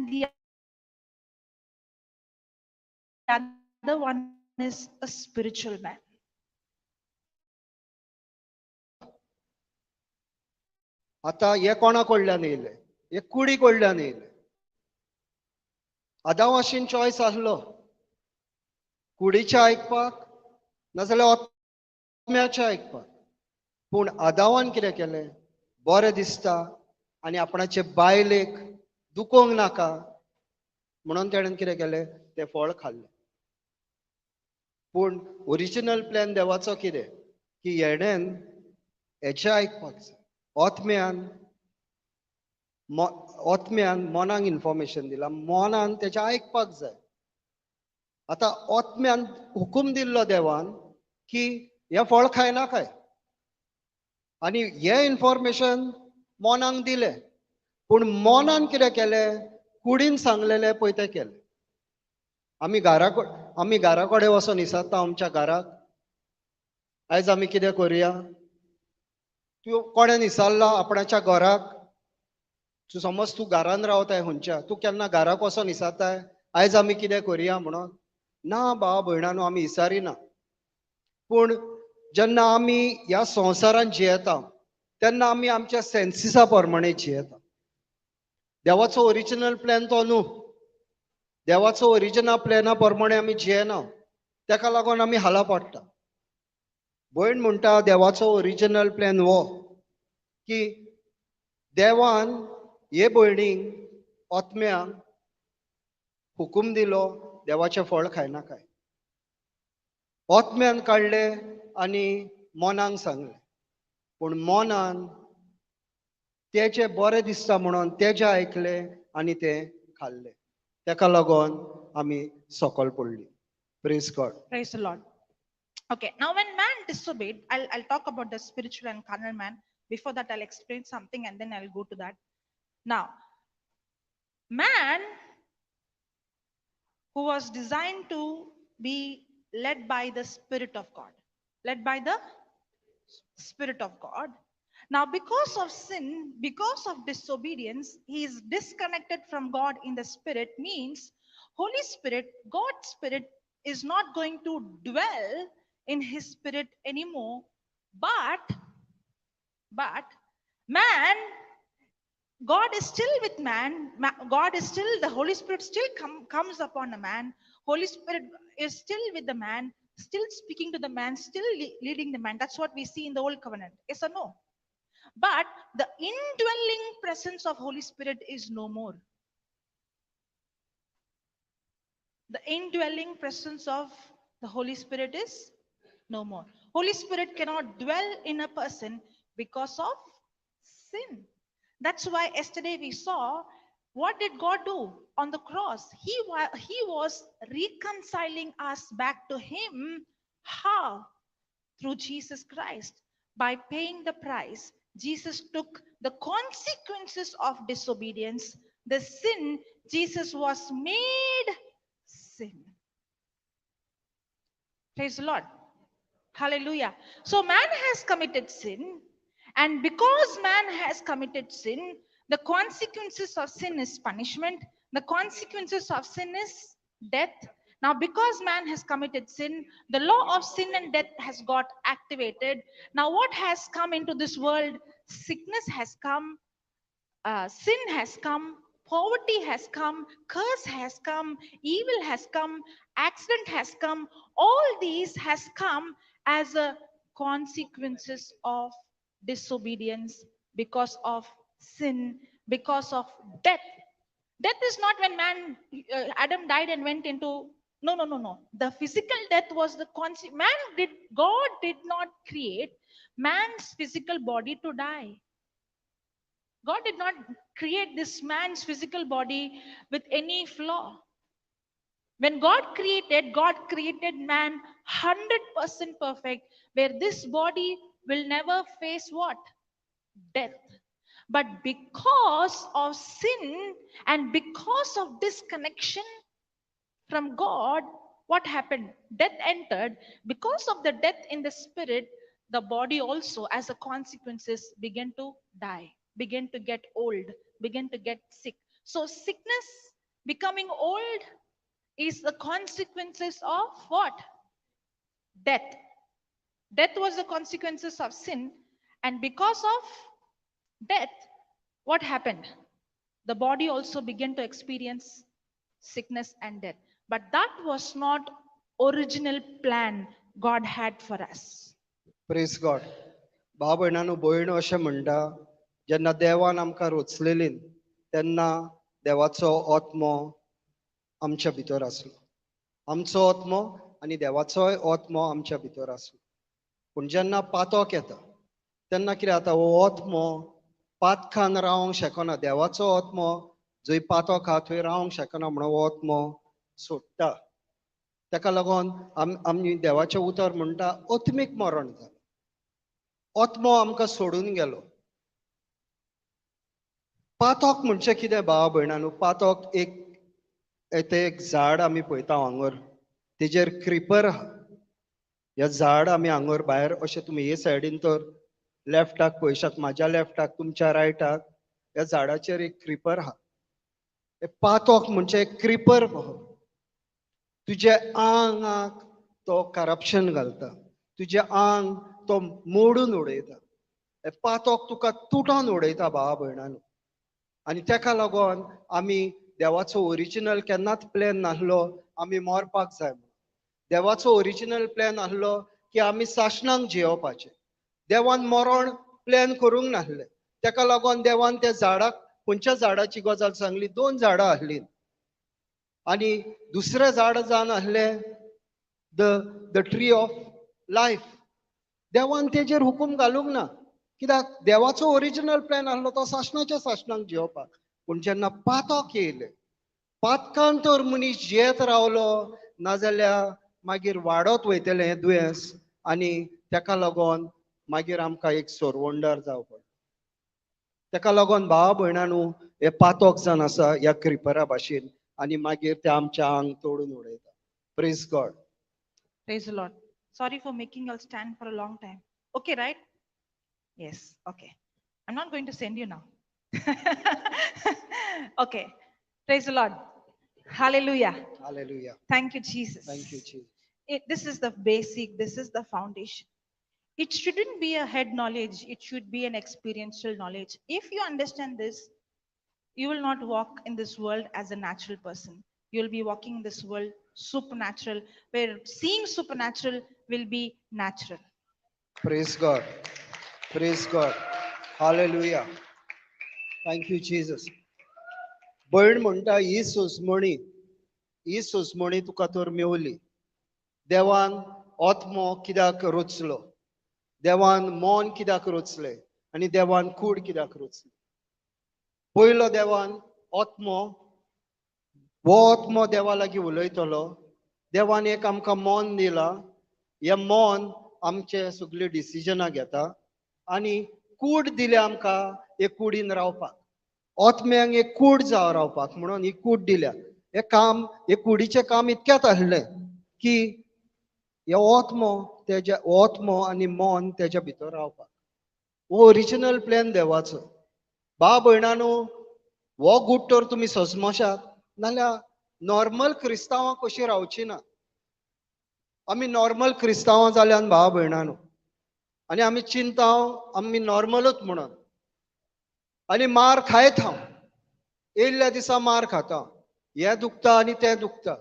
the other one is a spiritual man. आता हे कोणा कडल्यान येयले? हे कुडी कडल्यान येयले. आदावाशीन choice आसलो कुडीचें आयकपाक नाजाल्यार आत्म्याचें आयकपाक. पूण आदावान कितें केलें? बरें दिसता आनी आपणाचे बायलेक दुखोवंक नाका म्हणून तेणेन कितें केलें? तें फळ खाल्लें. पूण ओरिजिनल प्लॅन देवाचो कितें? की हेणेन हेचें आयकपाक जाय. आत्म्यान आत्म्यान मनाक इन्फॉर्मेशन दिलां, मनान तेचें आयकपाक जाय. आतां आत्म्यान हुकूम दिल्लो देवान की हें फळ खायनाकाय आनी हें इन्फॉर्मेशन मनाक दिलें. पूण मनान कितें केलें? कुडीन सांगलेलें पळय तें केलें. आमी घरा कडेन वचोन विचारता आमच्या घराक, आयज आमी कितें करुया? तूं कोणें विचारला आपणाच्या घराक? तूं समज तूं घरान रावताय खंयच्या, तूं केन्ना घराक वचोन विचारताय आयज आमी कितें करुया म्हणून? ना भावा भयणानो, आमी विचारिना. पूण जेन्ना आमी ह्या संवसारान जियेता तेन्ना आमी आमच्या सेन्सिसा प्रमाणे जियेता. देवाचो ओरिजिनल प्लॅन तो न्हू. देवाचो ओरिजिनल प्लॅना प्रमाणे आमी जियेना, तेका लागून आमी हाला पडटा. भयण म्हणटा देवाचो ओरिजिनल प्लॅन हो की देवान हे भयणीक आत्म्याक हुकूम दिलो देवाचें फळ खायनाकाय. आत्म्यान काडलें आनी मनाक सांगलें. पूण मनान तेचें बरें दिसता म्हणून तेजें आयकलें आनी तें खाल्लें. तेका लागून आमी सकयल पडली. Praise God. Praise the Lord. Okay, now when man disobeyed, I'll talk about the spiritual and carnal man. Before that, I'll explain something and then I'll go to that. Now, man who was designed to be led by the Spirit of God, led by the Spirit of God. Now, because of sin, because of disobedience, he is disconnected from God in the Spirit, means Holy Spirit, God's Spirit is not going to dwell in his spirit anymore. But man, God is still with man. God is still, the Holy Spirit still comes upon a man. Holy Spirit is still with the man, still speaking to the man, still leading the man. That's what we see in the Old Covenant. Yes or no? But the indwelling presence of Holy Spirit is no more. The indwelling presence of the Holy Spirit is no more. Holy Spirit cannot dwell in a person because of sin. That's why yesterday we saw, what did God do on the cross? He was reconciling us back to him. How? Through Jesus Christ. By paying the price, Jesus took the consequences of disobedience, the sin. Jesus was made sin. Praise the Lord. Hallelujah. So man has committed sin, and because man has committed sin, the consequences of sin is punishment. The consequences of sin is death. Now, because man has committed sin, the law of sin and death has got activated. Now, what has come into this world? Sickness has come, sin has come, poverty has come, curse has come, evil has come, accident has come. All these has come as a consequences of disobedience, because of sin, because of death. Death is not when man, Adam died and went into, no. The physical death was the consequence. God did not create man's physical body to die. God did not create this man's physical body with any flaw. When God created man 100% perfect, where this body will never face what? Death. But because of sin and because of disconnection from God, what happened? Death entered. Because of the death in the spirit, the body also, as a consequences, began to die, began to get old, began to get sick. So sickness, becoming old, is the consequences of what? Death. Death was the consequences of sin. And because of death, what happened? The body also began to experience sickness and death. But that was not original plan God had for us. Praise God. भाव भयणांनो, भयण अशें म्हणटा, जेन्ना देवान आमकां रचलेली तेन्ना देवाचो आत्मो आमच्या भितर आसलो. आमचो आत्मो आनी देवाचोय आत्मो आमच्या भितर आसलो. पूण जेन्ना पातक येता तेन्ना कितें जाता, हो आत्मो पातकान रावंक शकना. देवाचो आत्मो जंय पातक आहा थंय रावंक शकना म्हणून हो आत्मो सोडटा. ताका लागून आमी देवाचें उतर म्हणटा आत्मीक मरण जालें. आत्मो आमकां सोडून गेलो. पातक म्हणजे कितें भावा भयणांनो? पातक एक तें एक झाड आमी पळयता हांगर, तेजेर क्रिपर आहा. ह्या झाड आमी हांगर भायर अशें तुमी हे सायडीन तर लेफ्टाक पळयशात, म्हाज्या लेफ्टाक तुमच्या रायटाक ह्या झाडाचेर एक क्रिपर आहा. हे पातक म्हणजे एक क्रिपर कहो. तुज्या आंगाक तो करप्शन घालता, तुजें आंग तो मोडून उडयता. हे पातक तुका तुटोन उडयता भावा भयणांनो. आनी तेका लागून आमी देवाचो ओरिजिनल केन्नाच प्लॅन नासलो आमी मरपाक जाय म्हणून. देवाचो ओरिजिनल प्लॅन आसलो की आमी सासणाक जियोवपाचें. देवान मरण प्लॅन करूंक नासलें. तेका लागून देवान त्या झाडाक, खंयच्या झाडाची गजाल सांगली, दोन झाडां आसलीं आनी दुसरें झाड जावन आसलें the tree of life. देवान तेजेर हुकूम घालूंक ना, कित्याक देवाचो ओरिजिनल प्लॅन आसलो तो सासणाच्या सासणाक जियोवपाक. पूण जेन्ना पातक येयलें, पातकान तर मनीस जियेत रावलो नाजाल्यार मागीर वाडत वयतलें हें दुयेंस आनी तेका लागून मागीर आमकां एक सोरवंडर जावं पडलें. तेका लागून भावा भयणांनो, हे पातक जावन आसा ह्या क्रिपरा भाशेन आनी मागीर ते आमच्या आंग तोडून उडयता. Praise God. Praise the Lord. Sorry for making you all stand for a long time. Okay, right? Yes, okay. I'm not going to send you now. Okay. Praise the Lord. Hallelujah. Hallelujah. Thank you, Jesus. Thank you, Jesus. This is the basic, this is the foundation. It shouldn't be a head knowledge. It should be an experiential knowledge. If you understand this, you will not walk in this world as a natural person. You will be walking in this world supernatural, where seeing supernatural will be natural. Praise God. Praise God. Hallelujah. Thank you, Jesus. भयण म्हणटा, ही सुजमणी तुका तर मेवली. देवान आत्मो कित्याक रचलो, देवान मन कित्याक रचलें आनी देवान कूड कित्याक रचली. पयलो देवान आत्मो, हो आत्मो देवा लागीं उलयतलो. देवान एक आमकां मन दिलां, हें मन आमचे सगळीं डिसिजनां घेता आनी कूड दिल्या आमकां एक कुडीन रावपाक. आत्म्यांक एक कूड जावं रावपाक म्हणून ही कूड दिल्या. हें काम, हे कुडीचें काम इतक्यात आसलें की हे आत्मो तेज्या आत्मो आनी मन तेज्या भितर रावपाक. हो ओरिजिनल प्लॅन देवाचो. भाव भयणांनो, हो गूट तर तुमी सजमशात नाल्यार नॉर्मल क्रिस्तांवां कशीं रावची ना. आमी नॉर्मल क्रिस्तांवां जाल्यान भाव भयणांनो, आनी आमी चिंता आमी नॉर्मलूच म्हणून, आनी मार खायत हांव, येयल्ल्या दिसा मार खाता, हें दुखता आनी तें दुखता.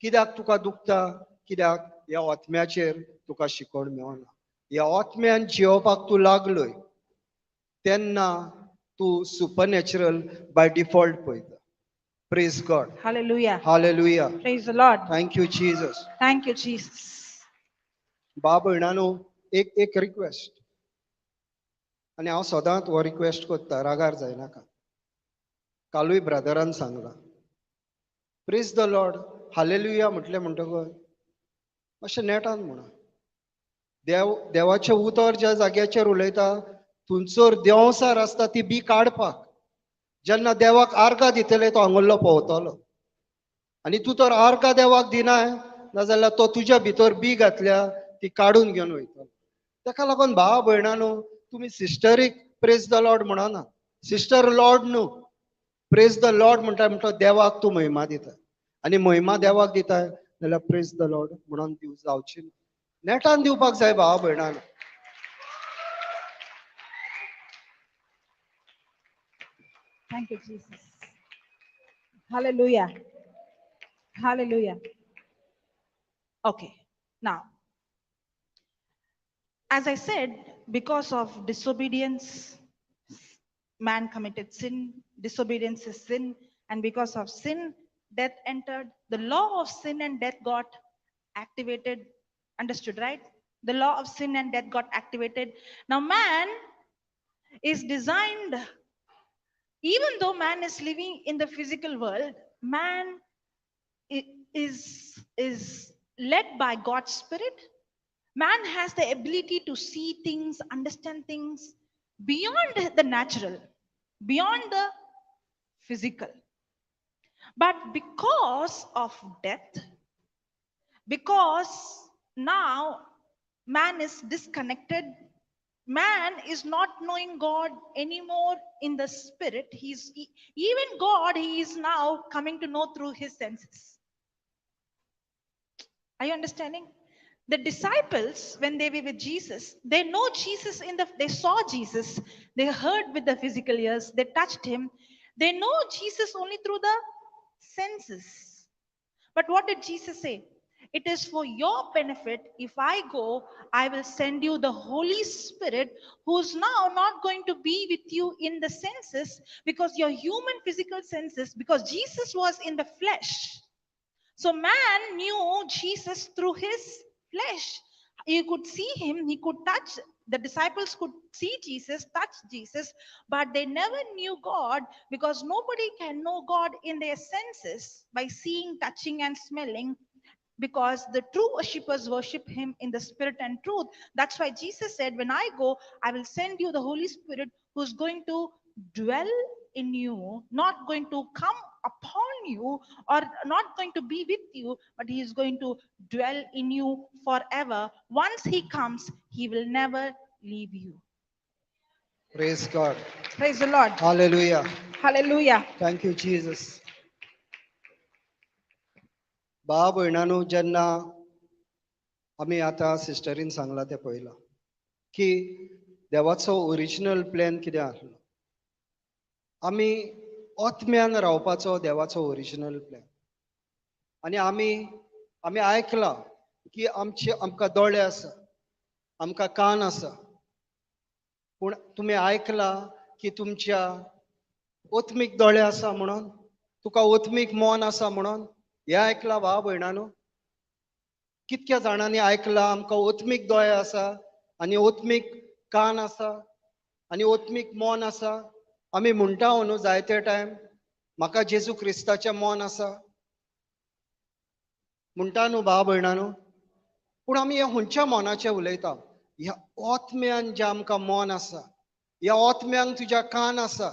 कित्याक तुका दुखता? कित्याक ह्या आत्म्याचेर तुका शिकवण मेळना. ह्या आत्म्यान जियोवपाक तूं लागलोय तेन्ना तूं सुपरनॅचरल बाय डिफॉल्ट पळयता. Praise God. Hallelujah. Hallelujah. Praise the Lord. Thank you Jesus. Thank you Jesus. बा भयणानो, एक एक रिक्वेस्ट, आनी हांव सदांच हो रिक्वेस्ट करता, रागार जायनाका. कालूय ब्रदरान सांगलां, प्रेज the Lord hallelujah म्हटलें म्हणटकच मातशें नेटान म्हणा. देव देवाचें उतर ज्या जाग्याचेर उलयता थंयसर देंवसार आसता ती बी काडपाक. जेन्ना देवाक आर्गां दितले तो हांगुल्लो पोवतलो, आनी तूं तर आर्गां देवाक दिनाय नाजाल्यार तो तुज्या भितर बी घातल्या ती काडून घेवन वयतलो. ताका लागून भाव भयणानो, तुमी सिस्टरीक प्रेज the Lord म्हणना, सिस्टर लॉर्ड न्हू, प्रेज the Lord म्हणटा म्हणटा देवाक तूं महिमा दिता, आनी महिमा देवाक दिता जाल्यार प्रेज the Lord म्हणून दिव जावची ना. नेटान दिवपाक जाय भाव भयणान. Thank you, Jesus. Hallelujah. Hallelujah. Okay. Now, as I said, because of disobedience, man committed sin. Disobedience is sin. And because of sin, death entered. The law of sin and death got activated. Understood, right? The law of sin and death got activated. Now, man is designed, even though man is living in the physical world, man is led by God's Spirit. Man has the ability to see things, understand things beyond the natural, beyond the physical. But because of death, because now man is disconnected, man is not knowing God anymore in the spirit. Even God, he is now coming to know through his senses. Are you understanding? The disciples, when they were with Jesus, they know Jesus they saw Jesus, they heard with the physical ears, they touched him. They know Jesus only through the senses. But what did Jesus say? It is for your benefit. If I go, I will send you the Holy Spirit, who's now not going to be with you in the senses, because your human physical senses, because Jesus was in the flesh. So man knew Jesus through his flesh. He could see him, he could touch, the disciples could see Jesus, touch Jesus, but they never knew God, because nobody can know God in their senses by seeing, touching, and smelling, because the true worshippers worship him in the spirit and truth. That's why Jesus said, when I go, I will send you the Holy Spirit, who's going to dwell in you, not going to come upon you or not going to be with you, but he is going to dwell in you forever. Once he comes, he will never leave you. Praise God. Praise the Lord. Hallelujah. Hallelujah. Thank you, Jesus. भाव भयणांनो, जेन्ना आमी आतां सिस्टरीन सांगलां तें पळयलां की देवाचो original plan कितें आसलो. आमी आत्म्यान रावपाचो देवाचो ओरिजिनल प्लॅन. आनी आमी आयकलां की आमकां दोळे आसा, आमकां कान आसा, पूण तुमी आयकलां की तुमच्या ओत्मीक दोळे आसा म्हणून, तुका ओत्मीक मन आसा म्हणून? हें आयकलां भाव भयणांनो? कितक्या जाणांनी आयकलां आमकां ओत्मीक दोळे आसा आनी ओत्मीक कान आसा आनी ओत्मीक मन आसा? आमी म्हणटा न्हू जायते टायम म्हाका जेजू क्रिस्ताचें मन आसा म्हणटा न्हू भाव भयणांनो? पूण आमी हे खंयच्या मनाचें उलयता? ह्या आत्म्यान जें आमकां मन आसा, ह्या आत्म्यांक तुज्या कान आसा,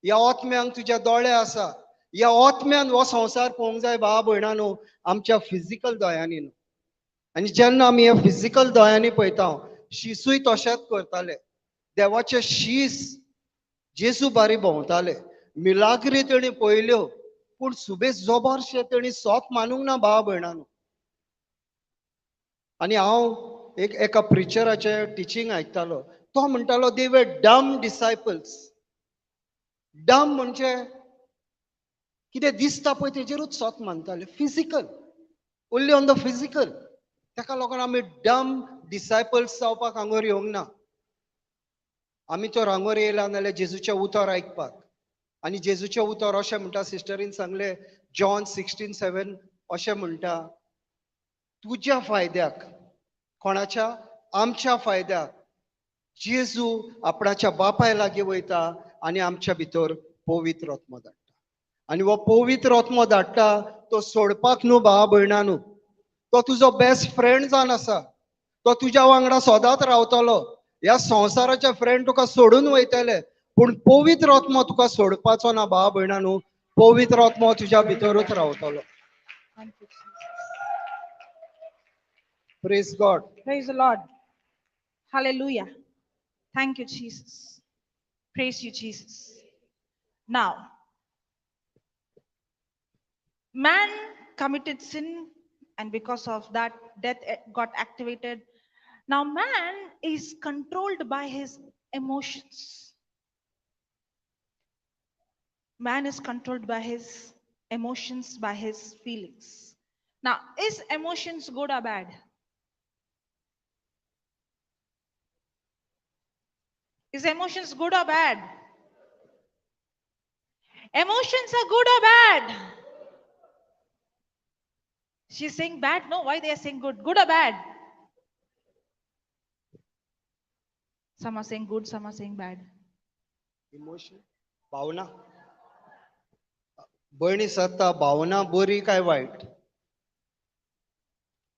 ह्या आत्म्यांक तुज्या दोळे आसा, ह्या आत्म्यान हो संवसार पळोवंक जाय भाव भयणांनो, आमच्या फिजिकल दोळ्यांनी न्हू. आनी जेन्ना आमी हे फिजिकल दोळ्यांनी पळयता, शिसूय तशेंच करताले. देवाचे शीस जेजू बारी भोंवताले, मिलाग्री तेणी पळयल्यो, पूण सुबेस जोबरशे तेणी सोत मानूंक ना भाव भयणांनो. आनी हांव एका प्रिचराचें टिचींग आयकतालो, तो म्हणटालो they were dumb disciples. Dumb म्हणजे कितें दिसता पळय तेजेरूच सोत मानताले, physical, only on the physical. ताका लागून आमी डम डिसायपल्स जावपाक हांगोर येवंक ना. आमी तर हांगोर येयला नाल्यार जेजूचें उतर आयकपाक. आनी जेजूचें उतर अशें म्हणटा, सिस्टरीन सांगलें जॉन 16:7 अशें म्हणटा, तुज्या फायद्याक, कोणाच्या, आमच्या फायद्याक जेजू आपणाच्या बापाय लागीं वयता आनी आमच्या भितर पवित्र आत्मो धाडटा. आनी हो पवित्र आत्मो धाडटा तो सोडपाक न्हू भावा भयणां न्हू, तो तुजो बेस्ट फ्रेंड जावन आसा, तो तुज्या वांगडा सदांच रावतलो. ह्या संवसाराचे फ्रेंड तुका सोडून वयतले, पूण पवित्र आत्मो तुका सोडपाचो ना भावा भयणां न्हू, पवित्र आत्मो तुज्या भितरूच रावतलो. Praise God. Praise the Lord. Hallelujah. Thank you, Jesus. Praise you, Jesus. Now, man committed sin, and because of that, death got activated. Now, man is controlled by his emotions. Man is controlled by his emotions, by his feelings. Now, is emotions good or bad? Is emotions good or bad? Emotions are good or bad? She's saying bad. No, why they are saying good? Good or bad? Some are saying good, some are saying bad. Emotion, भावना. भयणी सत्ता भावना बरी काय वायट?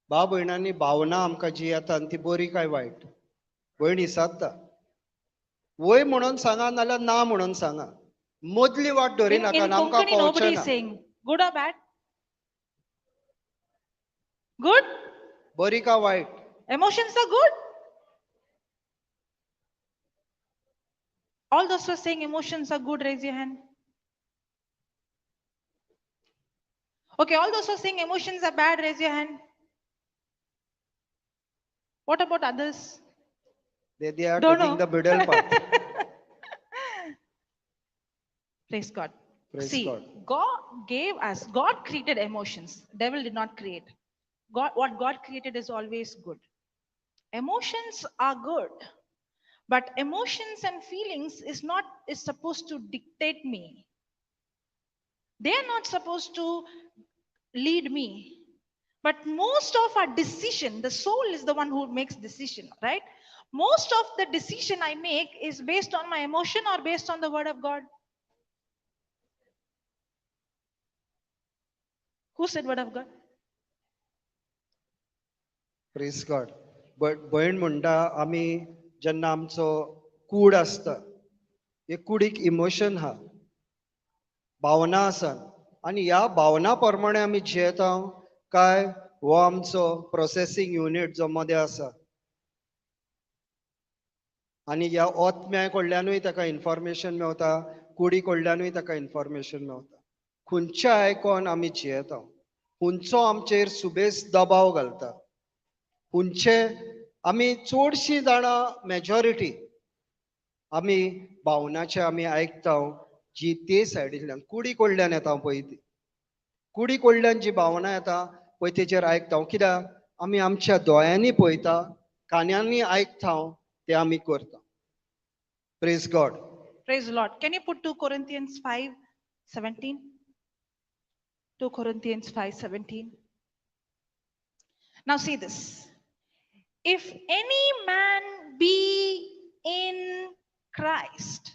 भाव भयणांनी भावना आमकां जी येता आनी ती बरी काय वायट? भयणी सत्ता वय म्हणून सांगा नाल्यार ना म्हणून सांगा, मदली वाट धरिनाका. आमकां कळचें ना. Good or bad? Good? बरी का वायट? Emotions are good. All those who are saying emotions are good, raise your hand. Okay, all those who are saying emotions are bad, raise your hand. What about others? They are don't taking know. The middle path. Praise God. Praise See, God. God gave us, God created emotions. Devil did not create. God, what God created is always good. Emotions are good. But emotions and feelings is not is supposed to dictate me. They are not supposed to lead me. But most of our decision, the soul is the one who makes decision, right? Most of the decision I make is based on my emotion or based on the word of God. Who said word of God? Praise God. But भयण म्हणटा आमी जेन्ना आमचो कूड आसता, हे कुडीक emotion आहा, भावना आसा, आनी ह्या भावना प्रमाणे आमी जियेता काय हो आमचो प्रोसेसींग युनीट जो मदें आसा, आनी ह्या आत्म्या कडल्यानूय ताका इन्फॉर्मेशन मेवता, कुडी कडल्यानूय ताका इन्फॉर्मेशन मेवता. खंयच्या आयकोन आमी जियेता, खंयचो आमचेर सुबेस दबाव घालता, खंयचे आमी चडशीं जाणां मेजॉरिटी आमी भावनाचे आमी आयकता जी ते सायडींतल्यान कुडी कडल्यान येता पळय, ती कुडी कडल्यान जी भावना येता पळय तेजेर आयकता. कित्याक आमी आमच्या दोळ्यांनी पळयता, कान्यांनी आयकता, ते आमी करता. Praise God. Praise the Lord. Can you put 2 Corinthians 5:17? 2 Corinthians 5:17. Now see this. If any man be in Christ.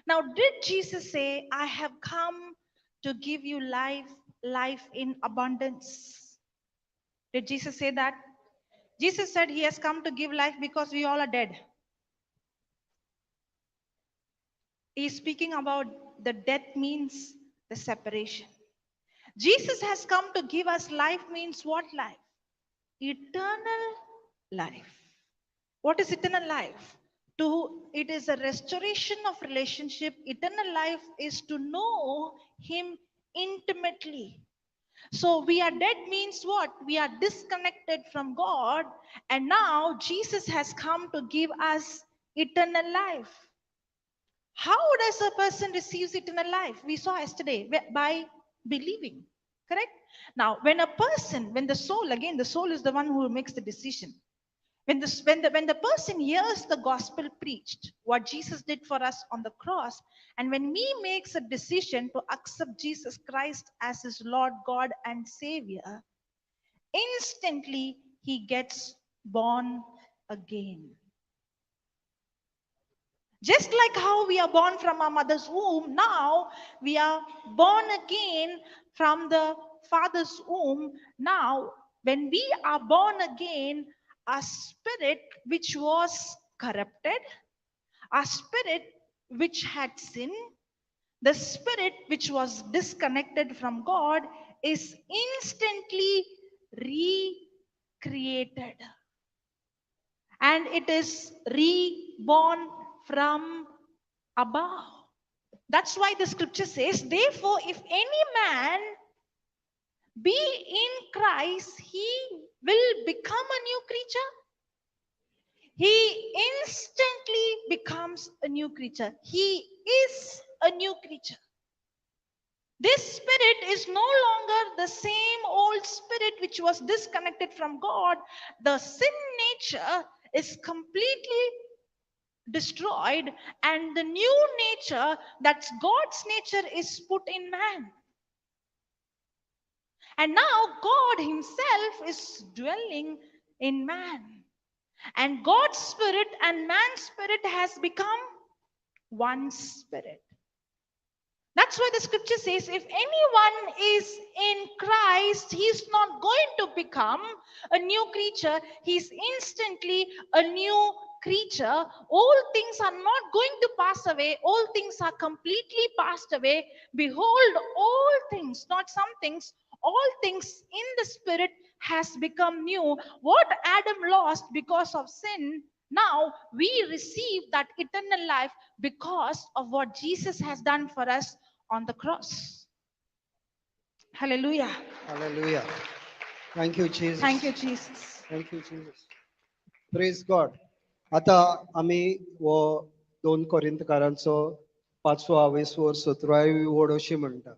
Now did Jesus say, I have come to give you life, life in abundance? Did Jesus say that? Jesus said he has come to give life because we all are dead. He is speaking about the death means the separation. Jesus has come to give us life means what life? Eternal life. What is eternal life? It is a restoration of relationship. Eternal life is to know him intimately. So we are dead means what? We are disconnected from God, and now Jesus has come to give us eternal life. How does a person receive eternal life? We saw yesterday, by believing, correct? Now, when a person, when the soul, again, the soul is the one who makes the decision. When the person hears the gospel preached, what Jesus did for us on the cross, and when he makes a decision to accept Jesus Christ as his Lord, God, and Savior, instantly he gets born again. Just like how we are born from our mother's womb, now we are born again from the Father's womb. Now, when we are born again, our spirit which was corrupted, our spirit which had sin, the spirit which was disconnected from God is instantly recreated. And it is reborn from above. That's why the scripture says, therefore, if any man be in Christ, he will become a new creature. He instantly becomes a new creature. He is a new creature. This spirit is no longer the same old spirit which was disconnected from God. The sin nature is completely destroyed, and the new nature, that's God's nature, is put in man. And now God himself is dwelling in man. And God's spirit and man's spirit has become one spirit. That's why the scripture says, if anyone is in Christ, he's not going to become a new creature. He's instantly a new creature. All things are not going to pass away. All things are completely passed away. Behold, all things, not some things, all things in the spirit has become new. What Adam lost because of sin, now we receive that eternal life because of what Jesus has done for us on the cross. Hallelujah. Hallelujah. Thank you, Jesus. Thank you, Jesus. Thank you, Jesus. Praise God. आता आमी हो 2 कोरिंथकारांचो 5वो आवेसवर 17वी ओड अशी म्हणटा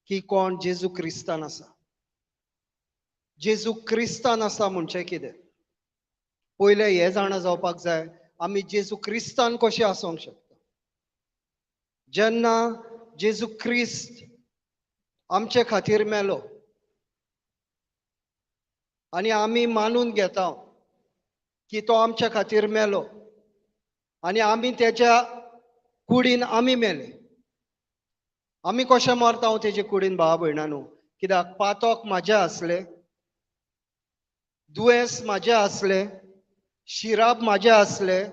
की कोण जेजू क्रिस्तान आसा. जेजू क्रिस्तान आसा म्हणजे कितें? पयलें हें जाणा जावपाक जाय आमी जेजू क्रिस्तान कशें आसूंक शकता. जेन्ना जेजू क्रिस्त आमचे खातीर मेलो आनी आमी मानून घेता की तो आमच्या खातीर मेलो आनी आमी तेच्या कुडीन आमी मेले. आमी कशें मरता हांव तेजे कुडीन भावा भयणांनो? कित्याक पातक म्हाजें आसलें, दुयेंस म्हाजें आसलें, शिराप म्हाजें आसलें,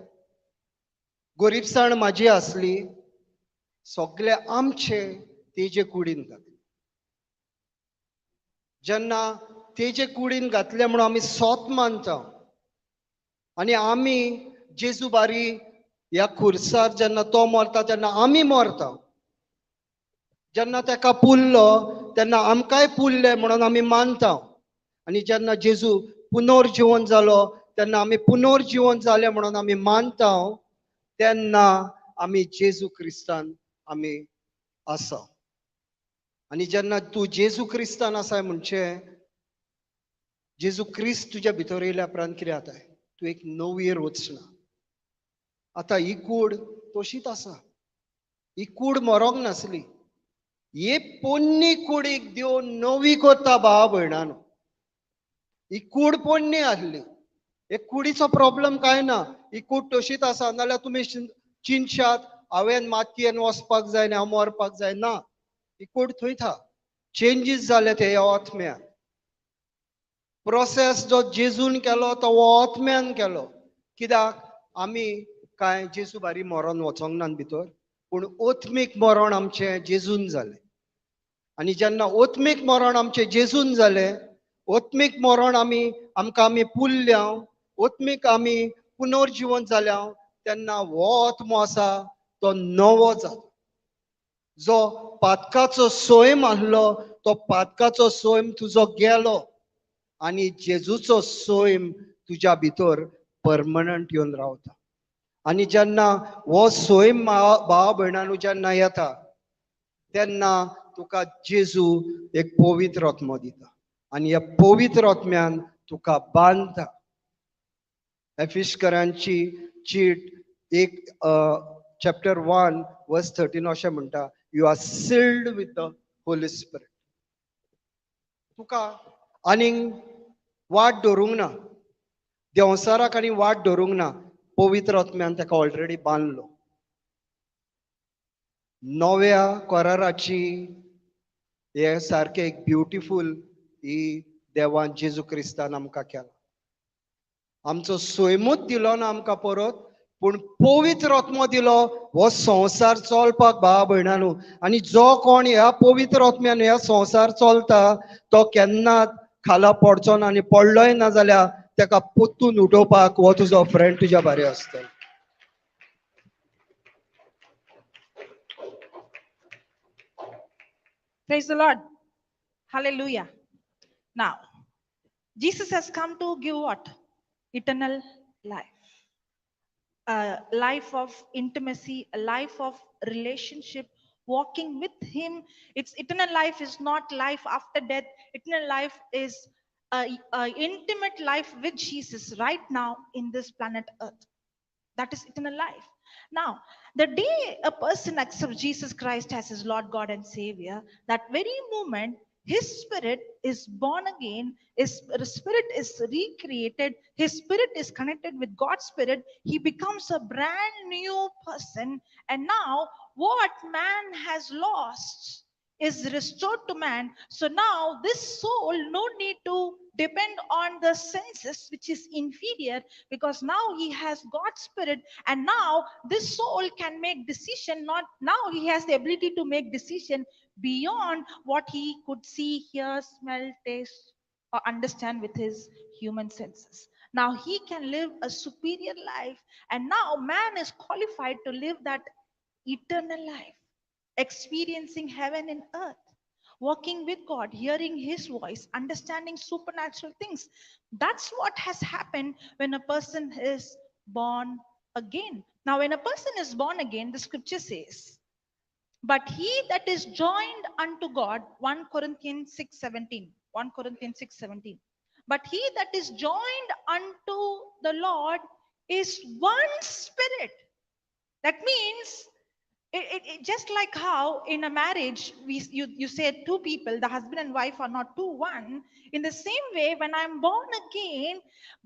गोरीबसाण म्हाजी आसली, सगळे आमचे तेजे कुडीन घातले. जेन्ना तेजे कुडीन घातले म्हणून आमी सोत मानता आनी आमी जेजू बारी ह्या खुर्सार जेन्ना तो मरता तेन्ना आमी मरता. जेन्ना तेका पुरलो तेन्ना आमकांय पुरले म्हणून आमी मानता. आनी जेन्ना जेजू पुनर्जिवन जालो तेन्ना आमी पुनर्जिवन जाले म्हणून आमी मानता. तेन्ना आमी जेजू क्रिस्तान आमी आसा. आनी जेन्ना तूं जेजू क्रिस्तान आसाय म्हणजे जेजू क्रिस्त तुज्या भितर येयल्या उपरांत कितें जाता? तूं एक नवी रचना. आतां ही कूड तशीच आसा, ही कूड मरोंक नासली. हे पोन्नी कुडीक देव नवी करता भावा भयणानो. ही कूड पोन्नी आसली, हे कुडीचो प्रॉब्लम कांय ना, ही कूड तशीच आसा. नाल्यार तुमी चिंतशात हांवें मातयेन वचपाक जाय आनी हांव मरपाक जाय. ना, ही कूड थंय था. चेंजीस जाले ते ह्या आत्म्यान. प्रोसेस जो जेजून केलो तो हो आत्म्यान केलो. कित्याक आमी कांय जेजू बारी मरोन वचोंक ना भितर, पूण आत्मीक मरण आमचें जेजून जालें. आनी जेन्ना आत्मीक मरण आमचें जेजून जालें, आत्मीक मरण आमी आमकां आमी पुरल्या, आत्मीक आमी पुनर्जिवन जाल्या, तेन्ना हो आत्मो आसा तो नवो जाता. जो पातकाचो सोयम आहलो तो पातकाचो सोयम तुजो गेलो आनी जेजूचो सोयम तुज्या भितर परमनंट येवन रावता. आनी जेन्ना हो सोयम भाव भयणांनो जेन्ना येता तेन्ना तुका जेजू एक पवित्र आत्मो दिता आनी ह्या पवित्र आत्म्यान तुका बांदता. एफिस्करांची चीट 1 चॅप्टर 1 वर्स 13 अशें म्हणटा, you are sealed with the Holy Spirit. तुका आनीक वाट धरूंक ना, देंवचाराक आनी वाट धरूंक ना, पवित्र आत्म्यान ताका ऑलरेडी बांदलो. नव्या कराराची हे सारकें एक ब्युटिफूल ही देवान जेजू क्रिस्तान आमकां केला. आमचो सोयमूच दिलो ना आमकां परत, पूण पवित्र आत्मो दिलो हो संवसार चलपाक भावा भयणांनो. आनी जो कोण ह्या पवित्र आत्म्यान ह्या संवसार चलता तो केन्नाच खाला पडचो ना, आनी पडलोय ना जाल्यार ताका परतून उठोवपाक हो तुजो फ्रेंड तुज्या बारे आसतलो. Praise the Lord. Hallelujah. Now, Jesus has come to give what? Eternal life. A life of intimacy, a life of relationship, walking with him. It's eternal life is not life after death. Eternal life is a intimate life with Jesus right now in this planet Earth. That is eternal life. Now, the day a person accepts Jesus Christ as his Lord, God and Savior, that very moment, his spirit is born again, his spirit is recreated, his spirit is connected with God's spirit. He becomes a brand new person. And now what man has lost is restored to man. So now this soul no need to depend on the senses, which is inferior, because now he has God's spirit, and now this soul can make decision. Not now he has the ability to make decision beyond what he could see, hear, smell, taste, or understand with his human senses. Now he can live a superior life, and now man is qualified to live that eternal life, experiencing heaven and earth, walking with God, hearing his voice, understanding supernatural things. That's what has happened when a person is born again. Now, when a person is born again, the scripture says, but he that is joined unto God, 1 Corinthians 6:17, 1 Corinthians 6:17. But he that is joined unto the Lord is one spirit. That means, it just like how in a marriage, you say two people, the husband and wife are not two, one. In the same way, when I'm born again,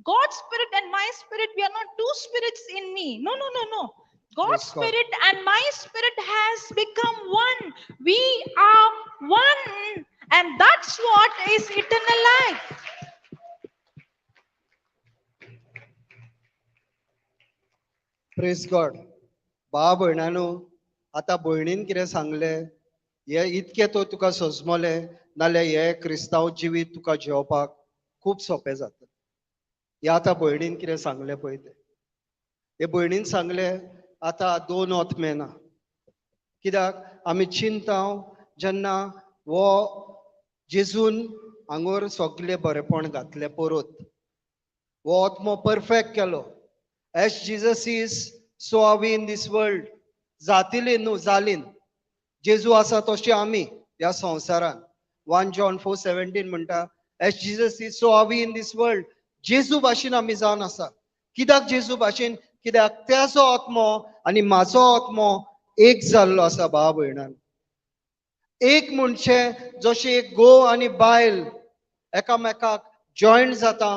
God's spirit and my spirit, we are not two spirits in me. No, no, no, no. God's spirit and my spirit has become one. We are one. And that's what is eternal life. Praise God. बा भयणानो, आतां भयणीन कितें सांगलें, हे इतकें तो तुका सजमलें नाल्यार हे क्रिस्तांव जिवीत तुका जियोवपाक खूब सोंपें जाता. हे आतां भयणीन कितें सांगलें पळय तें, हे भयणीन सांगलें आतां दोन आत्मे ना. कित्याक आमी चिंता जेन्ना हो जेजून आंगोर सगळें बरेपण घातलें परत, हो आत्मो परफेक्ट केलो. As Jesus is so are we in this world. जातिली न्हू जालीन, जेजू आसा तशी आमी ह्या संवसारान. 1 John 4:17 म्हणटा, as Jesus is so are we in this world. जेजू भाशेन आमी जावन आसा. कित्याक जेजू भाशेन? कित्याक त्याचो आत्मो आनी म्हाजो आत्मो एक जाल्लो आसा. भाव भयणान, एक म्हणजे जशें एक घोव आनी बायल एकामेकाक जॉयंट जाता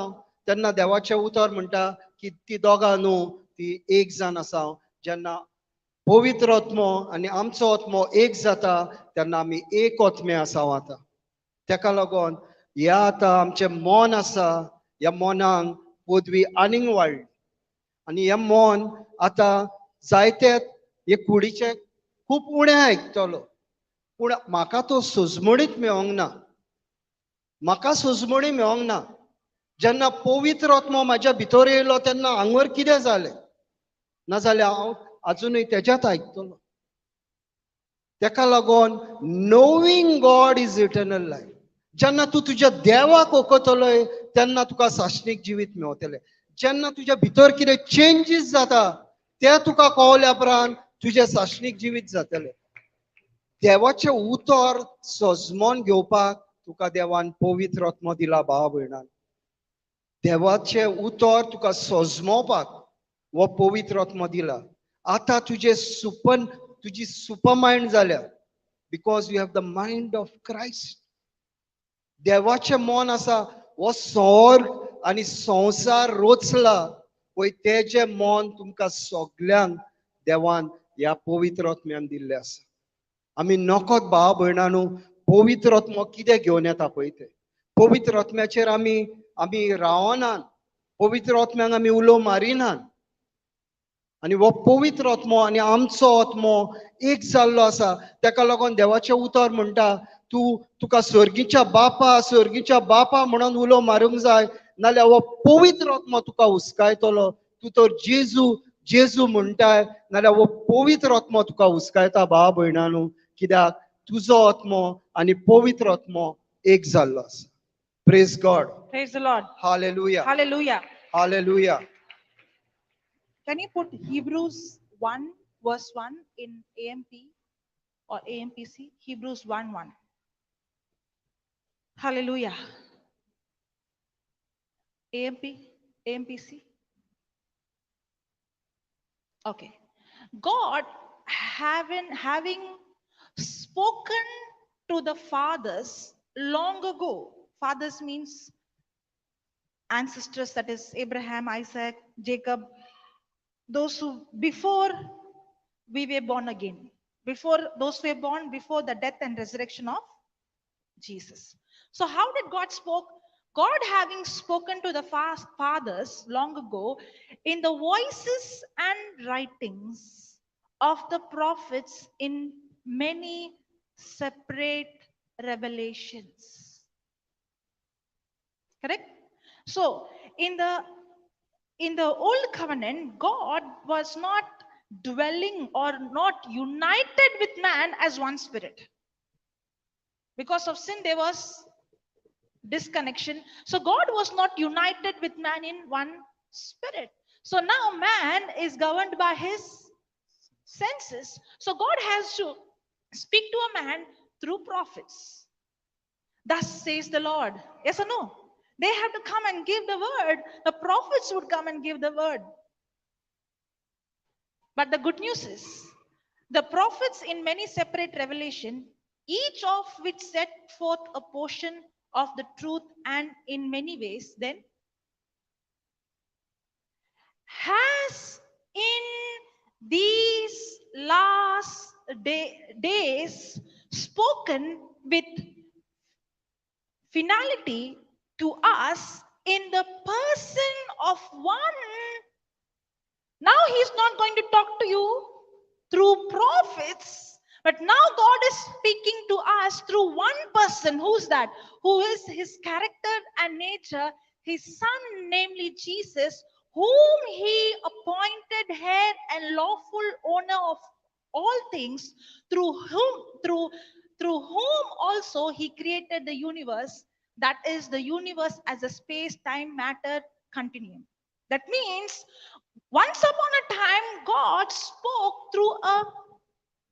तेन्ना देवाचें उतर म्हणटा की ती दोगां न्हू ती एक जावन आसा. जेन्ना पवित्र आत्मो आनी आमचो आत्मो एक जाता तेन्ना आमी एक आत्मे आसा आतां. तेका लागून ह्या आतां आमचें मन आसा, ह्या मनाक पदवी आनीक वाडली आनी हें मन आतां जायते हे कुडीचे खूब उणें आयकतलो, पूण म्हाका तो सजमणीत मेळोंक ना, म्हाका सजमणी मेळोंक ना. जेन्ना पवित्र आत्मो म्हाज्या भितर येयलो तेन्ना आंगोर कितें जालें, नाजाल्यार हांव अजुनूय तेज्यात आयकतलो. तेका लागून knowing God is eternal life. जेन्ना तूं तुज्या देवाक वळखतलोय तेन्ना तुका सासणीक जिवीत मेवतलें. जेन्ना तुज्या भितर कितें चेंजीस जाता ते तुका कळल्या उपरांत तुजें सासणीक जिवीत जातलें. देवाचें उतर सजमोन घेवपाक तुका देवान पवित्र आत्मो दिला भाव भयणान. देवाचें उतर तुका सजमोवपाक हो पवित्र आत्मो दिला. आतां तुजें सुपन तुजी सुपर मायंड जाल्या, because you have the mind of Christ. देवाचें मन आसा हो स्वर्ग आनी संवसार रचला पळय, तेजें मन तुमकां सगल्यांक देवान ह्या पवित्र आत्म्यान दिल्लें आसा. आमी नकत भाव भयणानू पवित्र आत्मो कितें घेवन येता पळय तें. पवित्र आत्म्याचेर आमी आमी रावनात, पवित्र आत्म्याक आमी उलो मारिनात. आनी हो पवित्र आत्मो आनी आमचो आत्मो एक जाल्लो आसा. तेका लागून देवाचें उतर म्हणटा तूं तुका स्वर्गीच्या बापा स्वर्गीच्या बापा म्हणून उलो मारूंक जाय, नाल्यार हो पवित्र आत्मो तुका हुस्कायतलो. तूं तर जेजू जेजू म्हणटाय, नाल्यार हो पवित्र आत्मो तुका हुस्कायता भाव भयणानू. कित्याक तुजो आत्मो आनी पवित्र आत्मो एक जाल्लो आसा. Praise God. Praise the Lord. Hallelujah. Hallelujah. Hallelujah. Can you put Hebrews 1 verse 1 in AMP or AMPC? Hebrews 1:1. Hallelujah. AMP, AMPC. Okay. God having spoken to the fathers long ago. Fathers means ancestors, that is Abraham, Isaac, Jacob, those who before we were born again, before those who were born before the death and resurrection of Jesus. So how did God spoke? God having spoken to the fathers long ago in the voices and writings of the prophets in many separate revelations. Correct? So in the old covenant, God was not dwelling or not united with man as one spirit. Because of sin, there was disconnection. So God was not united with man in one spirit. So now man is governed by his senses. So God has to speak to a man through prophets. Thus says the Lord. Yes or no? They have to come and give the word. The prophets would come and give the word. But the good news is, the prophets in many separate revelation, each of which set forth a portion of the truth and in many ways, then has in these last days spoken with finality to us in the person of one. Now he's not going to talk to you through prophets, but now God is speaking to us through one person. Who's that? Who is his character and nature, his son, namely Jesus, whom he appointed heir and lawful owner of all things, through whom also he created the universe, that is the universe as a space, time, matter continuum. That means once upon a time, God spoke through a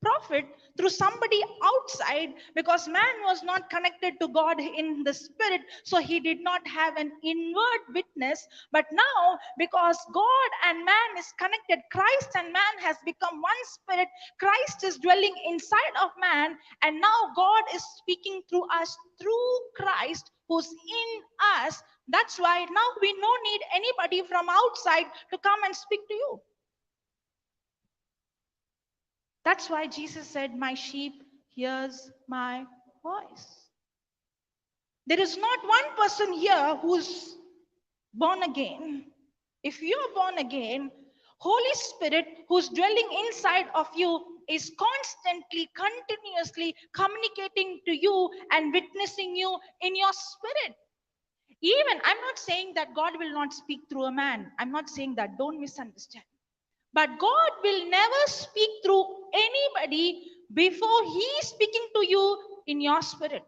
prophet, through somebody outside, because man was not connected to God in the spirit, so he did not have an inward witness. But now, because God and man is connected, Christ and man has become one spirit. Christ is dwelling inside of man, and now God is speaking through us through Christ who's in us. That's why now we no need anybody from outside to come and speak to you. That's why Jesus said, my sheep hears my voice. There is not one person here who's born again. If you're born again, Holy Spirit who's dwelling inside of you is constantly, continuously communicating to you and witnessing you in your spirit. Even, I'm not saying that God will not speak through a man. I'm not saying that. Don't misunderstand. But God will never speak through anybody before he is speaking to you in your spirit.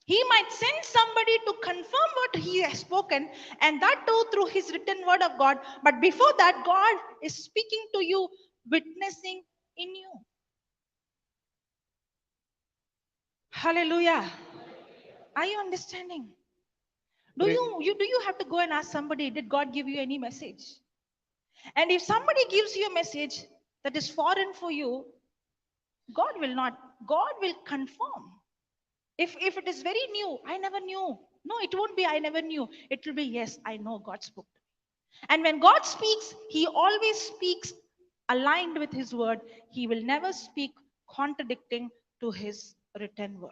He might send somebody to confirm what he has spoken, and that too through his written word of God. But before that, God is speaking to you, witnessing in you. Hallelujah. Are you understanding? Do you have to go and ask somebody, did God give you any message? And if somebody gives you a message that is foreign for you, God will not. God will confirm. If it is very new, I never knew. No, it won't be I never knew. It will be, yes, I know God spoke to me. And when God speaks, he always speaks aligned with his word. He will never speak contradicting to his written word.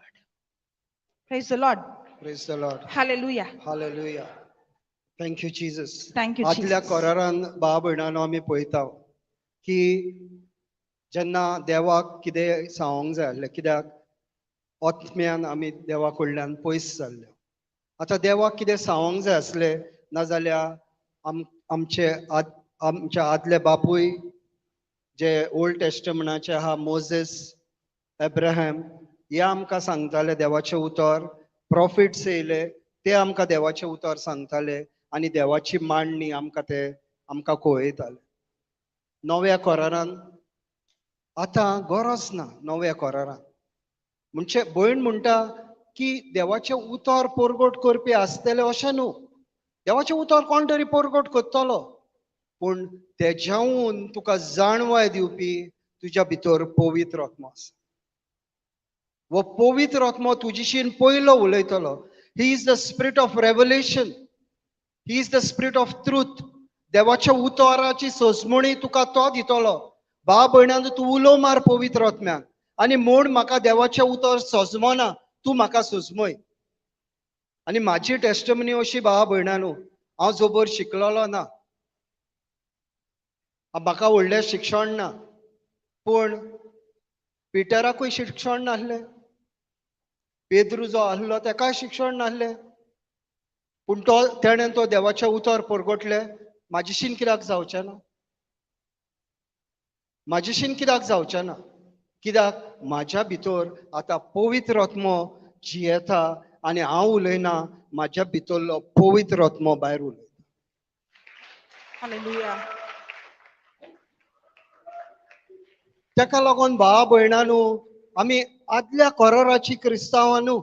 Praise the Lord. Praise the Lord. Hallelujah. Hallelujah. Thank you, Jesus. Thank you, Jesus. आदल्या करारान भाव भयणांनो आमी पळयता की जेन्ना देवाक कितें सांगूंक जाय आसलें, कित्याक आत्म्यान आमी देवा कडल्यान पयस जाल्ले. आतां देवाक कितें सांगूंक जाय आसलें, नाजाल्यार आमचे आमचे आदले बापूय जे ओल्ड टेस्टमेंटाचे आहा, मोजेस, एब्राहम, हे आमकां सांगताले देवाचें उतर. प्रॉफिट्स येयले ते आमकां देवाचें उतर सांगताले आनी देवाची मांडणी आमकां ते आमकां कळयताले. नव्या करारान आतां गरज ना. नव्या करारान म्हणजे भयण म्हणटा की देवाचें उतर परगट करपी आसतले अशें न्हू. देवाचें उतर कोण तरी परगट करतलो, पूण तेज्याहून तुका जाणवाय दिवपी तुज्या भितर पवित्र आत्मो आसा. वो पवित्र आत्मो तुजीशीन पयलो उलयतलो. He is the spirit of revelation, he is the spirit of truth. देवाच्या उतराची सोजमणी तुका तो दितलो. भाव भयणांनो, तूं उलो मार पवित्र आत्म्याक आनी म्हूण म्हाका देवाचें उतर सोजमना, तूं म्हाका सोजमय. आनी म्हाजी टेस्टमनी अशी भाव भयणांनो, हांव जोबर शिकलेलो ना, म्हाका व्हडलें शिक्षण ना, पूण पिटराकूय शिक्षण नासलें, पेद्रू जो आसलो तेकाय शिक्षण नासलें, पूण तो तेणें तो देवाचें उतर परगटलें. म्हाजेशीन कित्याक जावचें ना? म्हाजेशीन कित्याक जावचें ना? कित्याक म्हाज्या भितर आतां पवित्र आत्मो जियेता आनी हांव उलयना, म्हाज्या भितरलो पवित्र आत्मो भायर उलयता. हालेलुया. तेका लागून भाव भयणांनो, आमी आदल्या कराराची क्रिस्तांवां न्हू.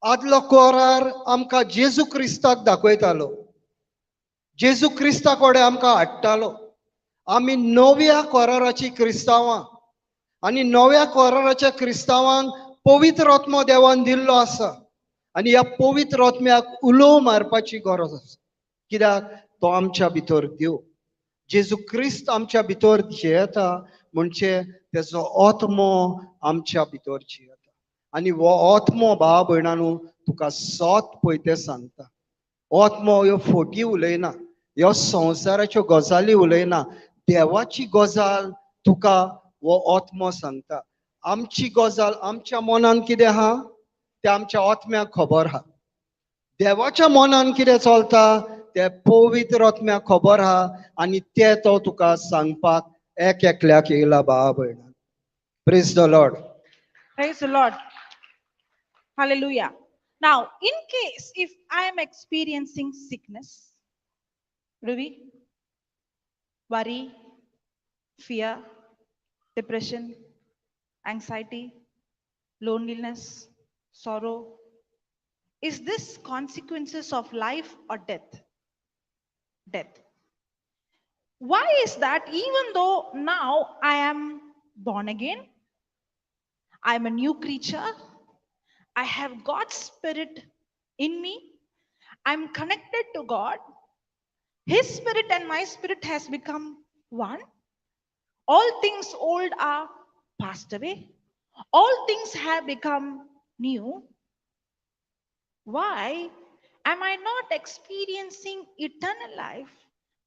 आदलो करार आमकां जेजू क्रिस्ताक दाखयतालो, जेजू क्रिस्ता कडेन आमकां हाडटालो. आमी नव्या कराराची क्रिस्तांवां आनी नव्या कराराच्या क्रिस्तांवांक पवित्र आत्मो देवान दिल्लो आसा आनी ह्या पवित्र आत्म्याक उलो मारपाची गरज आसा. कित्याक तो आमच्या भितर देव, जेजू क्रिस्त आमच्या भितर जियेता, म्हणजे तेजो आत्मो आमच्या भितर जियेता. आनी हो आत्मो भाव भयणांनो तुका सत पळय तें सांगता. आत्मो ह्यो फोटी उलयना, ह्यो संवसाराच्यो गजाली उलयना, देवाची गजाल तुका हो आत्मो सांगता. आमची गजाल आमच्या मनान कितें आहा तें आमच्या आत्म्याक खबर आहा. देवाच्या मनान कितें चलता तें पवित्र आत्म्याक खबर आहा आनी तें तो तुका सांगपाक एक एकल्याक येयला. भाव भयणां, praise the Lord. Praise the Lord. Hallelujah. Now, in case if I am experiencing sickness, Ruby, worry, fear, depression, anxiety, loneliness, sorrow, is this consequences of life or death? Death. Why is that? Even though now I am born again, I am a new creature, I have God's spirit in me, I am connected to God, His spirit and my spirit has become one. All things old are passed away. All things have become new. Why am I not experiencing eternal life,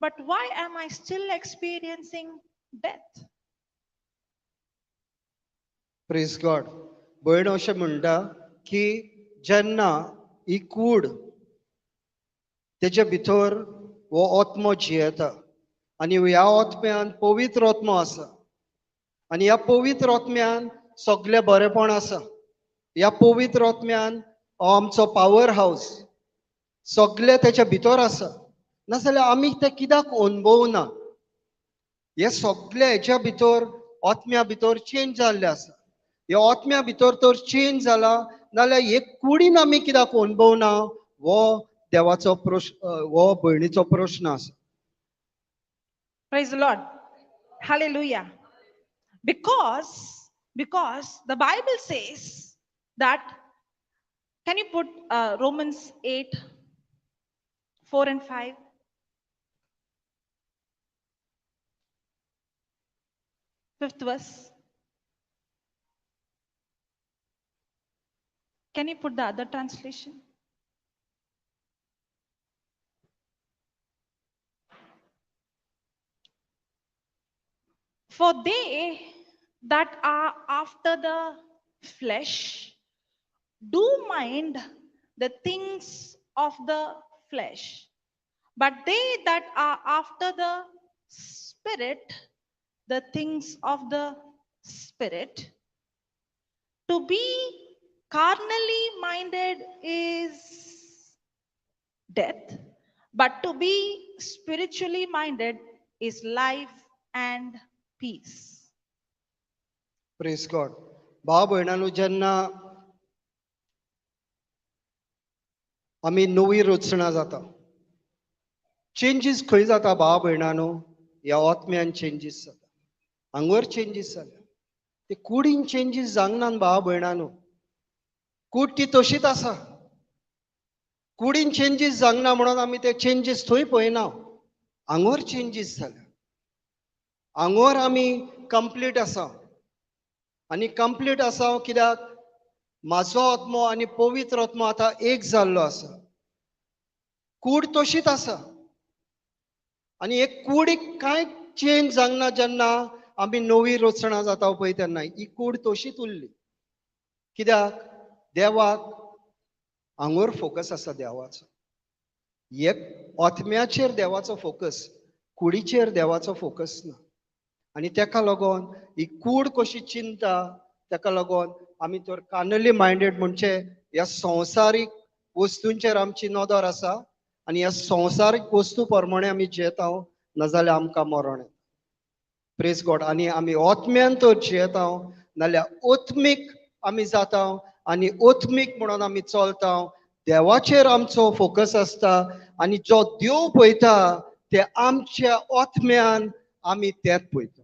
but why am I still experiencing death? Praise God. भयण अशें म्हणटा की जेन्ना ही कूड तेजे भितर हो आत्मो जियेता आनी ह्या आत्म्यान पवित्र आत्मो आसा. आनी ह्या पवित्र आत्म्यान सगळें बरेंपण आसा. ह्या पवित्र आत्म्यान हो आमचो पावर हावस, सगळें तेच्या भितर आसा. नाजाल्यार आमी तें कित्याक अणभवना? हे सगळे हेच्या भितर आत्म्या भितर चेंज जाल्ले आसा. ह्या आत्म्या भितर तर चेंज जाला नाजाल्यार हे कुडीन आमी कित्याक अणभवना हो देवाचो प्रश्न, हो भयणीचो प्रश्न आसा. Praise the Lord. Hallelujah. Because the Bible says that, can you put Romans 8, 4 and 5? Fifth verse. Can you put the other translation? For they that are after the flesh do mind the things of the flesh, but they that are after the Spirit, the things of the Spirit. To be carnally minded is death, but to be spiritually minded is life and peace. Praise God. भाव भयणांनो, जेन्ना आमी नवी रचना जाता, changes खंय जाता भाव भयणांनो? ह्या आत्म्यान चेंजीस जाता, आंगवर चेंजीस जाल्या. ते कुडीन चेंजीस जावंक ना भाव भयणांनो, कूड ती तशीच आसा. कुडीन चेंजीस जावंक ना म्हणून आमी ते चेंजीस थंय पळयना, आंगवर चेंजीस जाल्या. आंगवर आमी कंप्लीट आसा. आनी कंप्लीट आसा कित्याक? म्हाजो आत्मो आनी पवित्र आत्मो आतां एक जाल्लो आसा. कूड तशीच आसा आनी एक कुडीक कांय चेंज जावंक ना. जेन्ना आमी नवी रचना जाता पळय तेन्ना ही कूड तशीच उरली. कित्याक? देवाक आंगोर फोकस आसा देवाचो, एक आत्म्याचेर देवाचो फोकस, कुडीचेर देवाचो फोकस ना. आनी तेका लागून ही कूड कशी चिंता, तेका लागून आमी तर कार्नली मायंडेड म्हणजे ह्या संवसारीक वस्तूंचेर आमची नदर आसा आनी ह्या संवसारीक वस्तू प्रमाणे आमी जियेता, नाजाल्यार आमकां मरण येता. Praise God. आनी आमी आत्म्यान तर जियेता नाजाल्यार आत्मीक आमी जाता आनी आत्मीक म्हणून आमी चलता. देवाचेर आमचो फोकस आसता आनी जो देव पळयता ते आमच्या आत्म्यान आमी तेच पळयता.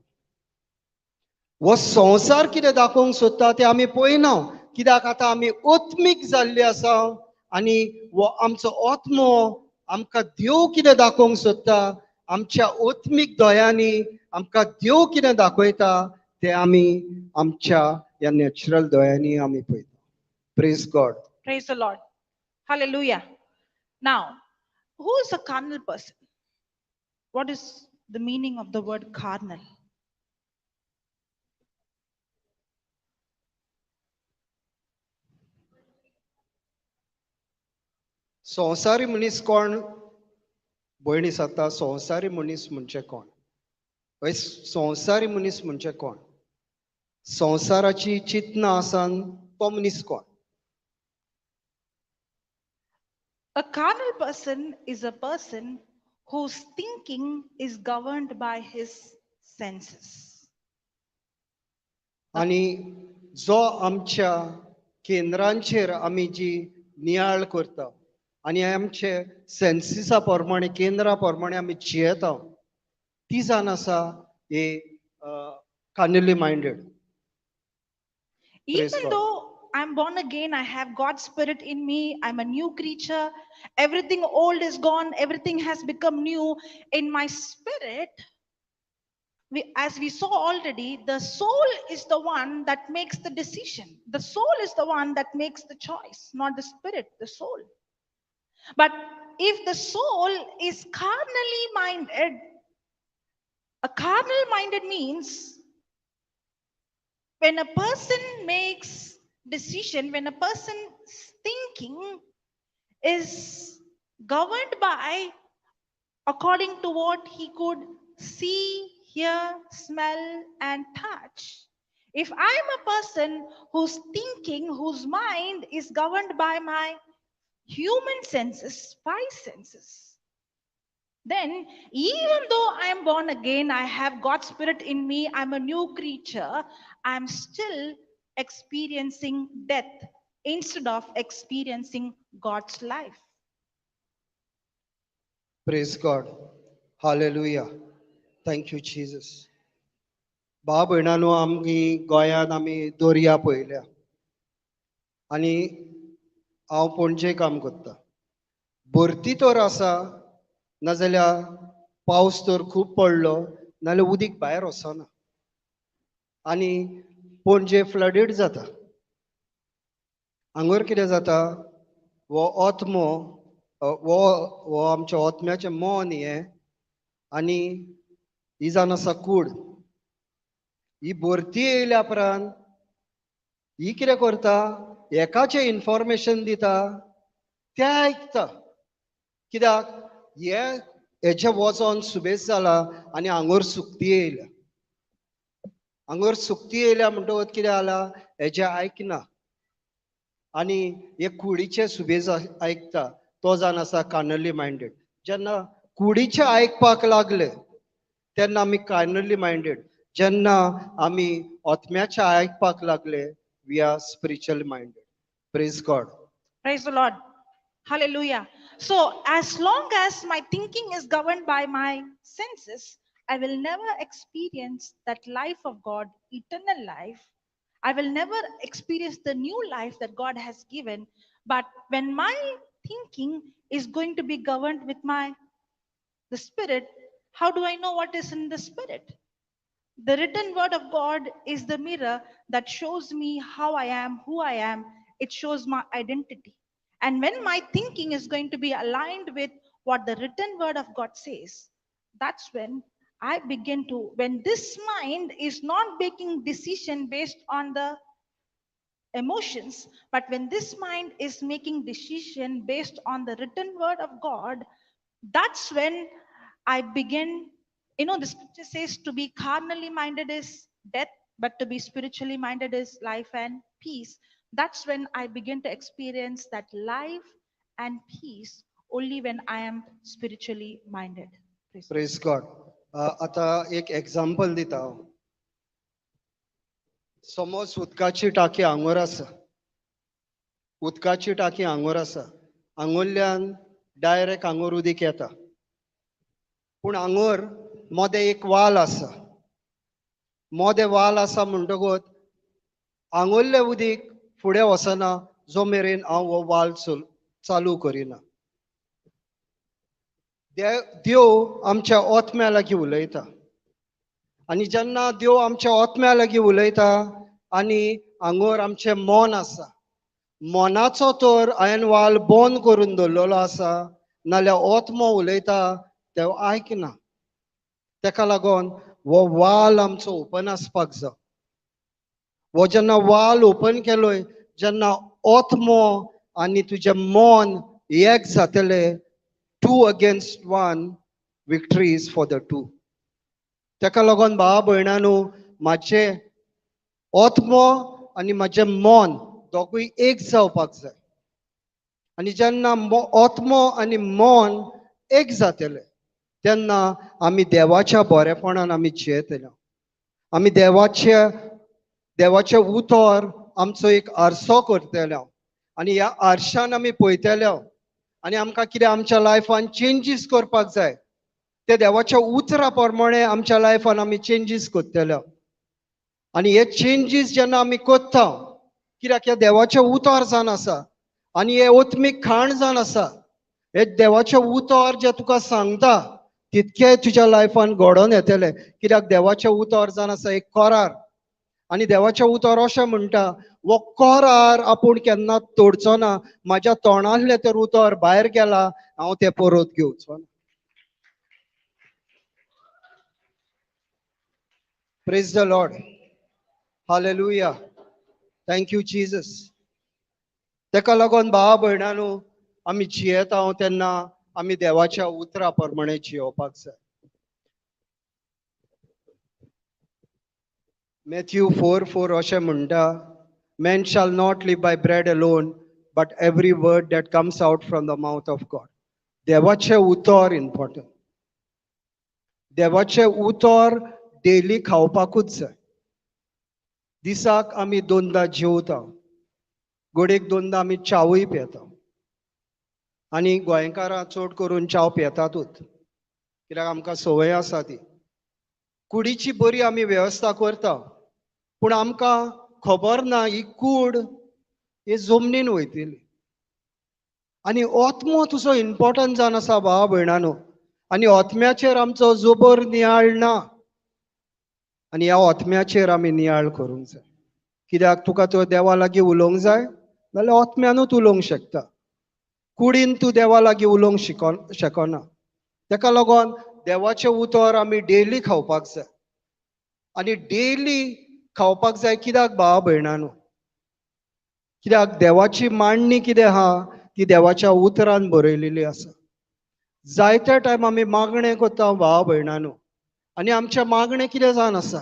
हो संवसार कितें दाखोवंक सोदता तें आमी पळयना, कित्याक आतां आमी आत्मीक जाल्ले आसा आनी हो आमचो आत्मो आमकां देव कितें दाखोवंक सोदता, आमच्या आत्मीक दोळ्यांनी आमकां देव कितें दाखयता तें आमी आमच्या ह्या नॅचरल दोळ्यांनी आमी पळयता. Praise God. Praise the Lord. Hallelujah. Now, who is a carnal person? What is the meaning of the word carnal? संवसारी मनीस कोण भयणी जाता? संवसारी मनीस म्हणजे कोण? हय, संवसारी मनीस म्हणजे कोण? संवसाराची चिंतना आसान तो मनीस कोण? A carnal person is a person whose thinking is governed by his senses. आनी जो आमच्या केंद्रांचेर आमी जी नियाळ करता आनी आमचे सेन्सिसा प्रमाणे, केंद्रा प्रमाणे आमी जियेता, ती जावन आसा ही कार्नली minded. Even though I'm born again, I have God's Spirit in me, I'm a new creature, everything old is gone, everything has become new. In my spirit, as we saw already, the soul is the one that makes the decision. The soul is the one that makes the choice, not the spirit, the soul. But if the soul is carnally minded, a carnal minded means when a person makes decision, when a person's thinking is governed by according to what he could see, Hear, smell, and touch. If I'm a person whose thinking, whose mind is governed by my human senses, five senses, then even though I am born again, I have God's Spirit in me, I'm a new creature, I'm still experiencing death instead of experiencing God's life. Praise God. Hallelujah. Thank you, Jesus. भाव भयणांनो, आमी गोंयांत आमी दर्या पळयल्या आनी हांव पणजे काम करता. भरती तर आसा, नाजाल्यार पावस तर खूब पडलो नाजाल्यार उदीक भायर वचना आनी पणजे फ्लडेड जाता. हांगर कितें जाता, हो आत्मो हो हो आमच्या आत्म्याचें मन हें आनी ही जावन आसा कूड. ही भरती येयल्या उपरांत ही कितें करता, एकाचें इनफॉर्मेशन दिता, तें आयकता. कित्याक हे हेचें वचोन सुबेज जाला आनी हांगर सुकती येयल्या. हांगर सुकती येयल्या म्हणटकच कितें जाला, हेजें आयकना आनी हे कुडीचे सुबेज आयकता. तो जावन आसा कार्नली मायंडेड. जेन्ना कुडीचे आयकपाक लागले तेन्ना आमी कार्नली मायंडेड. जेन्ना आमी आत्म्याचे आयकपाक लागले, we are spiritually minded. Praise God. Praise the Lord. Hallelujah. So as long as my thinking is governed by my senses, I will never experience that life of God, eternal life. I will never experience the new life that God has given. But when my thinking is going to be governed with the Spirit, how do I know what is in the Spirit? The written word of God is the mirror that shows me how I am, who I am. It shows my identity. And when my thinking is going to be aligned with what the written word of God says, that's when I begin to, when this mind is not making decision based on the emotions, but when this mind is making decision based on the written word of God, that's when I begin, you know, the scripture says to be carnally minded is death, but to be spiritually minded is life and peace. That's when I begin to experience that life and peace, only when I am spiritually minded. Praise, Praise God. आता एक example दिता हांव. समज उदकाची टाकी हांगर आसा, उदकाची टाकी हांगर आसा, हांगुल्ल्यान डायरेक्ट हांगर उदीक येता, पूण हांगर मोदें एक वाल आसा. मोदें वाल आसा म्हणटकूच हांगुल्लें उदीक फुडें वचना जो मेरेन हांव हो वाल चालू करिना. देव आमच्या आत्म्या लागीं उलयता आनी जेन्ना देव आमच्या आत्म्या लागीं उलयता आनी हांगर आमचें मन आसा, मनाचो तर हांवें वाल बंद करून दवरलेलो आसा, नाल्यार आत्मो उलयता ते आयकना. तेका लागून हो वाल आमचो ओपन आसपाक जाय. हो जेन्ना वाल ओपन केलोय, जेन्ना आत्मो आनी तुजें मन एक जातलें, 2 against 1, victory is for the 2. तेका लागून भावा भयणांनो, म्हाजें आत्मो आनी म्हाजें मन दोगूय एक जावपाक जाय. आनी जेन्ना आत्मो आनी मन एक जातलें तेन्ना आमी देवाच्या बरेपणान आमी जियेतले. आमी देवाचें उतर आमचो एक आरसो करतले आनी ह्या आरशान आमी पळयतले आनी आमकां कितें आमच्या लायफान चेंजीस करपाक जाय ते देवाच्या उतरा प्रमाणे आमच्या लायफान आमी चेंजीस करतले. आनी हे चेंजीस जेन्ना आमी करता, कित्याक हे देवाचें उतर जावन आसा आनी हे आत्मीक खाण जावन आसा. हे देवाचें उतर जें तुका सांगता तितकें तुज्या लायफान घडोवन येतलें, कित्याक देवाचें उतर जावन आसा एक करार. आनी देवाचें उतर अशें म्हणटा, हो करार आपूण केन्ना तोडचो ना, म्हाज्या तोंडांतलें तर उतर भायर गेला, हांव तें परत घेवचो ना. Praise the Lord. Hallelujah. Thank you, Jesus. तेका लागून भावा भयणांनो, आमी जियेता तेन्ना आमी देवाच्या उतरा प्रमाणे जियोवपाक जाय. मॅथ्यू 4:4 अशें म्हणटा, man shall not live by bread alone but every word that comes out from the mouth of God. देवाचें उतर इम्पॉर्टंट. देवाचें उतर डेली खावपाकूच जाय. दिसाक आमी 2दा जेवता, गोडेक 2दा आमी च्यावूय पियेता. आनी गोंयकारां चड करून च्याव पियेतातूच, कित्याक आमकां संवय आसा ती. कुडीची बरी आमी वेवस्था करता, पूण आमकां खबर ना ही कूड ही जमनीन वयतली. आनी आत्मो तुजो इम्पॉर्टंट जावन आसा भावा भयणानो. आनी आत्म्याचेर आमचो जोबर नियाळ ना, आनी ह्या आत्म्याचेर आमी नियाळ करूंक जाय. कित्याक तुका तो देवा लागीं उलोवंक जाय जाल्यार आत्म्यानूच उलोवंक शकता, कुडीन तूं देवा लागीं उलोवंक शकना. तेका लागून देवाचें उतर आमी डेली खावपाक जाय. आनी डेली खावपाक जाय कित्याक भावा भयणानो? कित्याक देवाची मांडणी कितें आहा ती देवाच्या उतरान बरयलेली आसा. जायते टायम आमी मागणें करता भावा भयणानो, आनी आमचें मागणें कितें जावन आसा?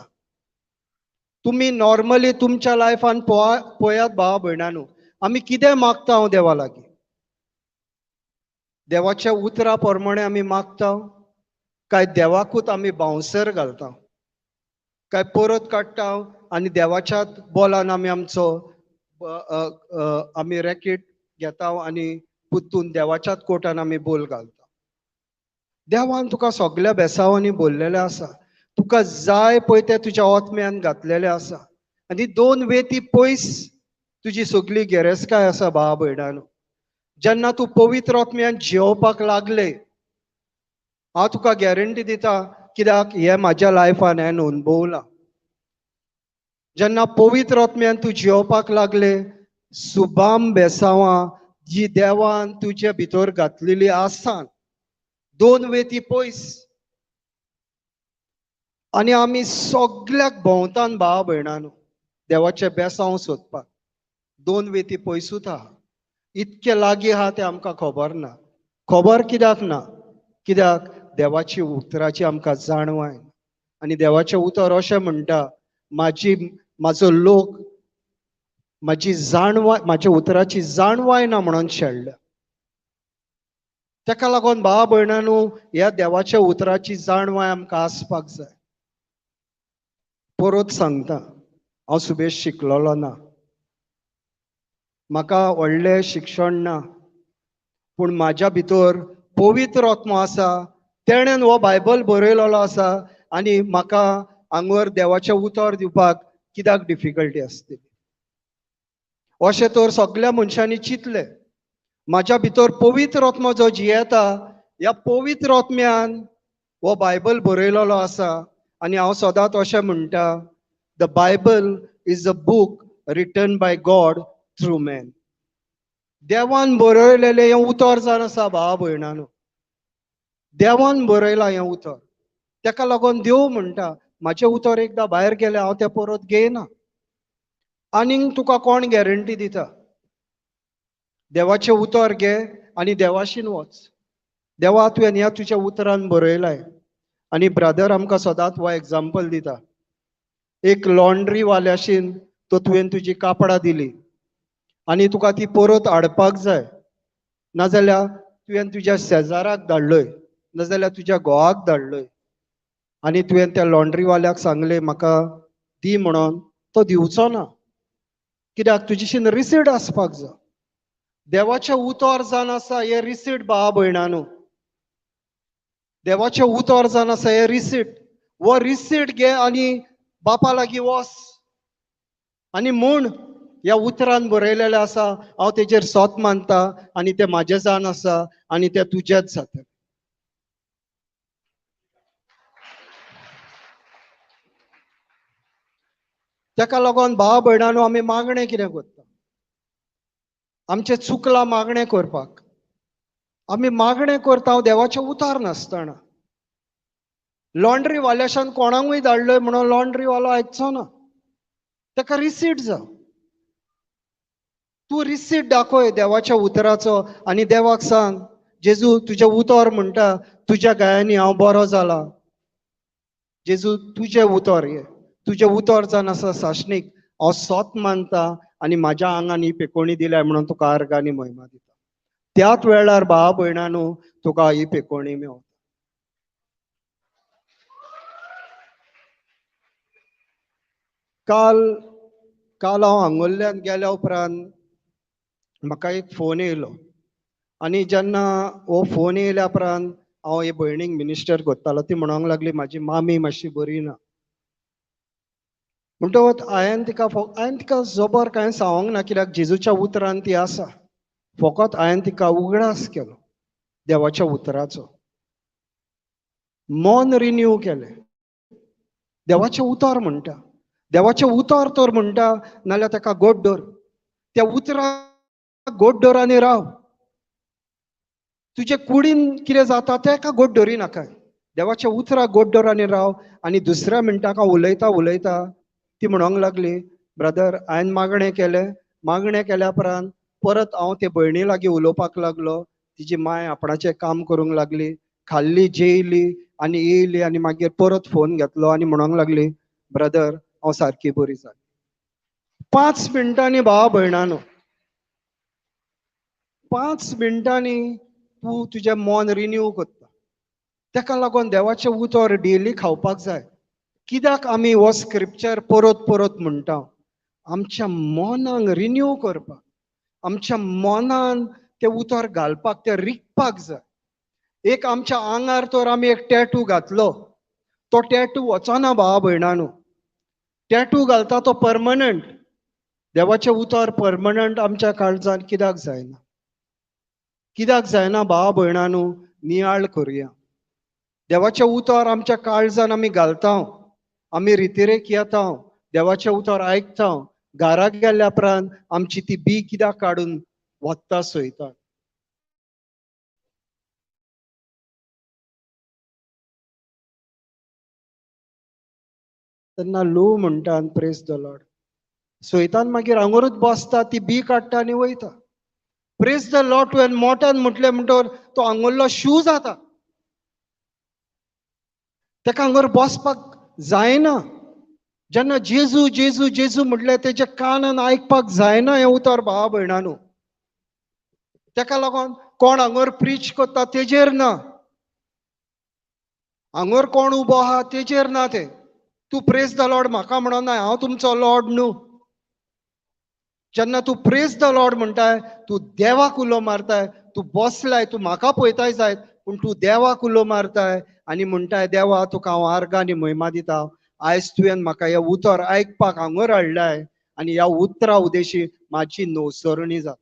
तुमी नॉर्मली तुमच्या लायफान पळयात भावा भयणानो, आमी कितें मागता हांव देवा लागीं? देवाच्या उतरा प्रमाणे आमी मागता काय देवाकूच आमी बाउंसर घालता, काय परत काडटा आनी देवाच्या बोलान आमी आमचो आमी रॅकेट घेता आनी पुत्तून देवाच्याच कोटान आमी बोल घालता. देवान तुका सगल्या बेसांवांनी बोल्लेलें आसा, तुका जाय पळय तें तुज्या आत्म्यान घातलेलें आसा. आनी 2 वेती पयस तुजी सगली गिरेस्तकाय आसा भावा भयणानो. जेन्ना तूं पवित्र आत्म्यान जियोवपाक लागले, हांव तुका गॅरंटी दिता, कित्याक हें म्हाज्या लायफान हें अनुभवलां. जेन्ना पवित्र आत्म्यान तूं जियोवपाक लागले, सुबाम बेसांवां जी देवान तुजे भितर घातलेली आसा, 2 वेती पयस. आनी आमी सगल्याक भोंवतान भावा भयणानो देवाचें बेसांव सोदपाक, 2 वेती पयसूच आहा. इतके लागीं आहा तें आमकां खबर ना. खबर कित्याक ना? कित्याक देवाची उतराची आमकां जाणवाय. आनी देवाचें उतर अशें म्हणटा, म्हाजो लोक म्हाजी जाणवाय, म्हाज्या उतराची जाणवाय ना म्हणून शेणल्या. तेका लागून भावा भयणानो ह्या देवाच्या उतराची जाणवाय आमकां आसपाक जाय. परत सांगता, हांव सुबेज शिकलेलो ना, म्हाका व्हडलें शिक्षण ना, पूण म्हाज्या भितर पवित्र आत्मो आसा, तेणेन हो बायबल बरयलेलो आसा. आनी म्हाका आंगवर देवाचें उतर दिवपाक कित्याक डिफिकल्टी आसतली? अशें तर सगल्या मनशांनी चिंतलें. म्हाज्या भितर पवित्र आत्मो जो जियेता, ह्या पवित्र आत्म्यान हो बायबल बरयलेलो आसा. आनी हांव सदांच अशें म्हणटा, the Bible is a book written by God through man. देवान बरयलेलें हें उतर जावन आसा भावा भयणानो. देवान बरयलां हें उतर, तेका लागून देव म्हणटा म्हाजें उतर एकदां भायर गेलें हांव तें परत घेयना. आनीक तुका कोण गॅरंटी दिता? देवाचें उतर घे आनी देवाशीन वच. देवा तुवें ह्या तुज्या उतरान बरयलाय. आनी ब्रदर आमकां सदांच हो एग्जाम्पल दिता, एक लॉन्ड्री वाल्याशीन तो तुवें तुजी कापडां दिली आनी तुका ती परत हाडपाक जाय, नाजाल्यार तुवें तुज्या शेजाराक धाडलय, नाजाल्यार तुज्या घोवाक धाडलय, आनी तुवें त्या लॉन्ड्री वाल्याक सांगलें म्हाका दी म्हणून, तो दिवचो ना. कित्याक तुजीशीन रिसीट आसपाक जाय. देवाचें उतर जावन आसा हें रिसीट भावा भयणानो. देवाचें उतर जावन आसा हें रिसीट. हो रिसीट घे आनी बापा लागीं वच आनी म्हूण ह्या उतरान बरयलेलें आसा, हांव तेजेर सोत मानता आनी तें म्हाजें जावन आसा आनी तें तुजेंच जाता. तेका लागून भावा भयणानो आमी मागणें कितें करता? आमचें चुकलां मागणें करपाक. आमी मागणें करता देवाचें उतार नासतना. लॉन्ड्री वाल्याशान कोणाकूय धाडलय म्हणून लॉन्ड्री वालो आयकचो ना, तेका रिसीट जाव. तूं रिसीट दाखय देवाच्या उतराचो आनी देवाक सांग, जेजू तुजें उतर म्हणटा तुज्या गायांनी हांव बरो जाला. जेजू तुजें उतर हे, तुजें उतर जावन आसा सासणीक, हांव सोत मानता आनी म्हाज्या आंगान ही पेकोणी दिल्या म्हणून तुका आर्गांनी म्हयमा दिता. त्याच वेळार भावा भयणांनो तुका ही पेकोणी मेवता. काल काल हांव आंगोल्ल्यान गेल्या उपरांत म्हाका एक फोन येयलो आनी जेन्ना हो फोन येयल्या उपरांत हांव हे भयणीक मिनिस्टर करतालो. ती म्हणोंक लागली म्हाजी मामी मातशी बरी ना. म्हणटकच हांवें तिका जबर कांय सांगूंक ना, कित्याक जेजूच्या उतरान ती आसा. फकत हांवें तिका उगडास केलो देवाच्या उतराचो, मन रिन्यू केलें. देवाचें उतर म्हणटा, देवाचें उतर तर म्हणटा, नाल्यार ताका गोड धर, त्या उतराक गोड धर आनी राव. तुजे कुडीन कितें जाता तेका गोड धरी नाका, देवाच्या उतराक गोड धर आनी राव. आनी दुसऱ्या मिनटाक हांव उलयता उलयता ती म्हणोंक लागली, ब्रदर हांवें मागणें केलें, मागणें केल्या उपरांत परत हांव ते भयणी लागीं उलोवपाक लागलो. तिजी माय आपणाचें काम करूंक लागली, खाल्ली जेयली आनी येयली आनी मागीर परत फोन घेतलो आनी म्हणोंक लागली, ब्रदर हांव सारकी बरी जाली. 5 मिनटांनी भावा भयणानो, 5 मिनटांनी तूं तुजें मन रिन्यू करता. तेका लागून देवाचें उतर डेली खावपाक जाय. कित्याक आमी हो स्क्रिप्चर परत परत म्हणटा? आमच्या मनाक रिन्यू करपाक, आमच्या मनान तें उतर घालपाक, तें रिगपाक जाय. एक आमच्या आंगार तर आमी एक टॅटू घातलो, तो टॅटू वचना भावा भयणानो. टॅटू घालता तो परमनंट. देवाचें उतर परमनंट आमच्या काळजान कित्याक जायना? कित्याक जायना भावा भयणानो? नियाळ करुया. देवाचें उतर आमच्या काळजान आमी घालता, आमी रितिरेक येता, देवाचें उतर आयकता, घरा गेल्ल्या उपरांत आमची ती बी कित्याक काडून वता सोयता? तेन्ना लो म्हणटा प्रेस the Lord. सोयतान मागीर हांगोरूच बसता, ती बी काडटा आनी वयता. प्रेस the Lord तुवें मोट्यान म्हटलें म्हणटकर तो हांगोरलो शू जाता, तेका हांगोर बसपाक जायना. जेन्ना जेजू जेजू जेजू म्हटलें तेच्या कानान आयकपाक जायना हें उतर भावा भयणानो. तेका लागून कोण हांगोर प्रीच करता तेजेर ना, हांगोर कोण उबो आहा तेजेर ना. तें तूं प्रेस the Lord म्हाका म्हणून ना, हांव तुमचो लॉर्ड न्हू. जेन्ना तूं प्रेस the Lord म्हणटाय, तूं देवाक उलो मारताय. तूं बसलाय, तूं म्हाका पळयताय जायत, पूण तूं देवाक उलो मारताय आनी म्हणटाय, देवा तुका हांव आर्गां आनी म्हयमा दिता, आयज तुवें म्हाका हें उतर आयकपाक हांगर हाडलाय आनी ह्या उतरा उदेशी म्हाजी नवसरणी जाता.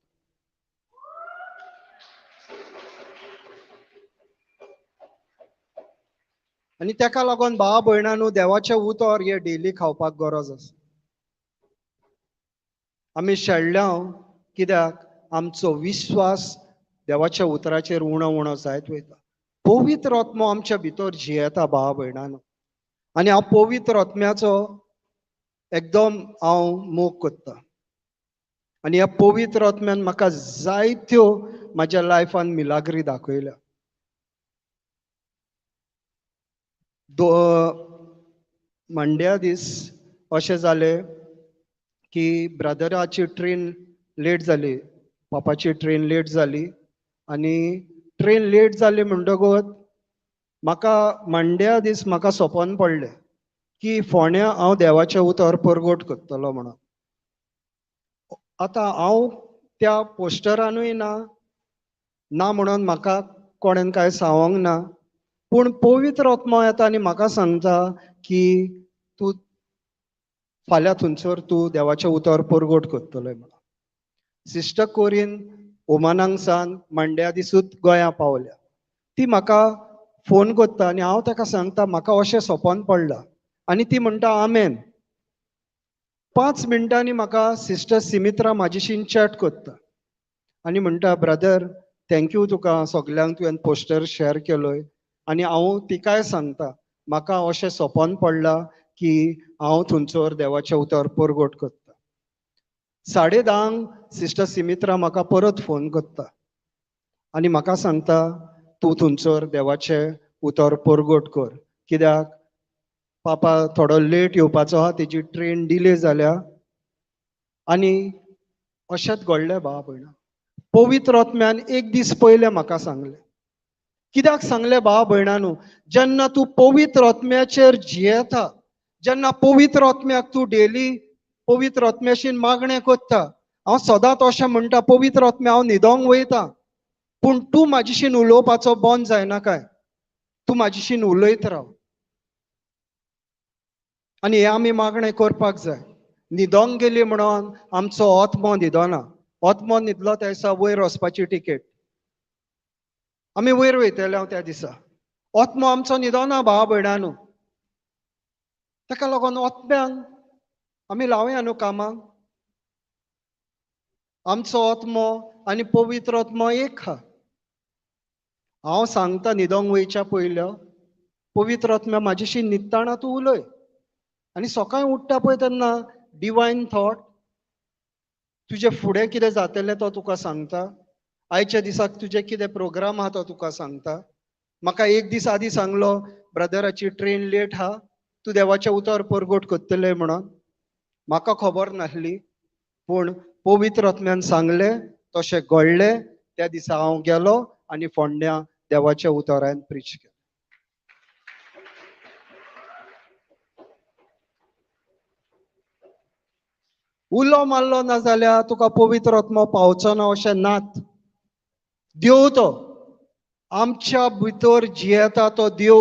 आनी तेका लागून भावा भयणांनो देवाचें उतर हें डेली खावपाक गरज आसा. आमी शेणल्या कित्याक? आमचो विस्वास देवाच्या उतराचेर उणो उणो जायत वयता. पवित्र आत्मो आमच्या भितर जियेता भावा भयणांनो. आनी हांव पवित्र आत्म्याचो एकदम हांव मोग करता. आनी ह्या पवित्र आत्म्यान म्हाका जायत्यो म्हाज्या लायफान मिलाग्री दाखयल्या. मंड्या दीस अशें जालें की ब्रदराची ट्रेन लेट जाली, पापाची ट्रेन लेट जाली. आनी ट्रेन लेट जाली म्हणटकूच म्हाका मंड्या दीस म्हाका सोपोन पडलें की फोंड्या हांव देवाचें उतर परगट करतलो म्हणून. आतां हांव त्या पोस्टरानूय ना ना म्हणून म्हाका कोणेन कांय सांगूंक ना, पूण पवित्र आत्मो येता आनी म्हाका सांगता की तूं फाल्यां थंयसर तूं देवाचें उतर परगट करतलो म्हणून. सिस्टर कोरीन ओमानाक सान मंड्या दिसूच गोंया पावल्या. ती म्हाका फोन करता आनी हांव ताका सांगता म्हाका अशें सोपोन पडलां, आनी ती म्हणटा आमेन. 5 मिनटांनी म्हाका सिस्टर सिमित्रा म्हाजेशीन चॅट करता आनी म्हणटा, ब्रदर thank you तुका सगल्यांक तुवें पोस्टर शेअर केलोय. आनी हांव तिकाय सांगता म्हाका अशें सोपोन पडलां की हांव थंयसर देवाचें उतर परगट करता. 10:30 सिस्टर सिमित्रा म्हाका परत फोन करता आनी म्हाका सांगता तूं थंयसर देवाचें उतर परगट कर, कित्याक पापा थोडो लेट येवपाचो आहा, तेजी ट्रेन डिले जाल्या. आनी अशेंच घडलें भावा भयणा. पवित्र आत्म्यान एक दीस पयलें म्हाका सांगलें. कित्याक सांगलें भावा भयणानू? जेन्ना तूं पवित्र आत्म्याचेर जियेता, जेन्ना पवित्र आत्म्याक तूं डेली पवित्र आत्म्याशीन मागणें करता, हांव सदांच अशें म्हणटा, पवित्र आत्म्या हांव न्हिदोंक वयता, पूण तूं म्हाजेशीन उलोवपाचो बंद जायना काय, तूं म्हाजेशीन उलयत राव. आनी हें आमी मागणें करपाक जाय. न्हिदोंक गेली म्हणून आमचो आत्मो न्हिदोना. आत्मो न्हिदलो त्या दिसा वयर वचपाची टिकेट, आमी वयर वयतले हांव त्या दिसा. आत्मो आमचो न्हिदोना भावा भयणानू. ताका लागून आत्म्यांक आमी लावया न्हू कामाक. आमचो आत्मो आनी पवित्र आत्मो एक आहा. हांव सांगता न्हिदोंक वयच्या पयल्या, पवित्र आत्म्या म्हाजेशी न्हिदतना तूं उलय. आनी सकाळीं उठ्ठा पळय तेन्ना डिवायन थॉट, तुजें फुडें कितें जातलें तो तुका सांगता, आयच्या दिसाक तुजें कितें प्रोग्राम आहा तो तुका सांगता. म्हाका एक दीस आदीं सांगलो, ब्रदराची ट्रेन लेट आहा, तूं देवाचें उतर परगट करतलें म्हणून. म्हाका खबर नासली, पूण पवित्र आत्म्यान सांगलें, तशें घडलें. त्या दिसा हांव गेलो आनी फोंड्यां देवाचें उतर हांवें प्रिच केलें. उलो मारलो ना जाल्यार तुका पवित्र आत्मो पावचो ना अशें नात. देव तो आमच्या भितर जियेता, तो देव.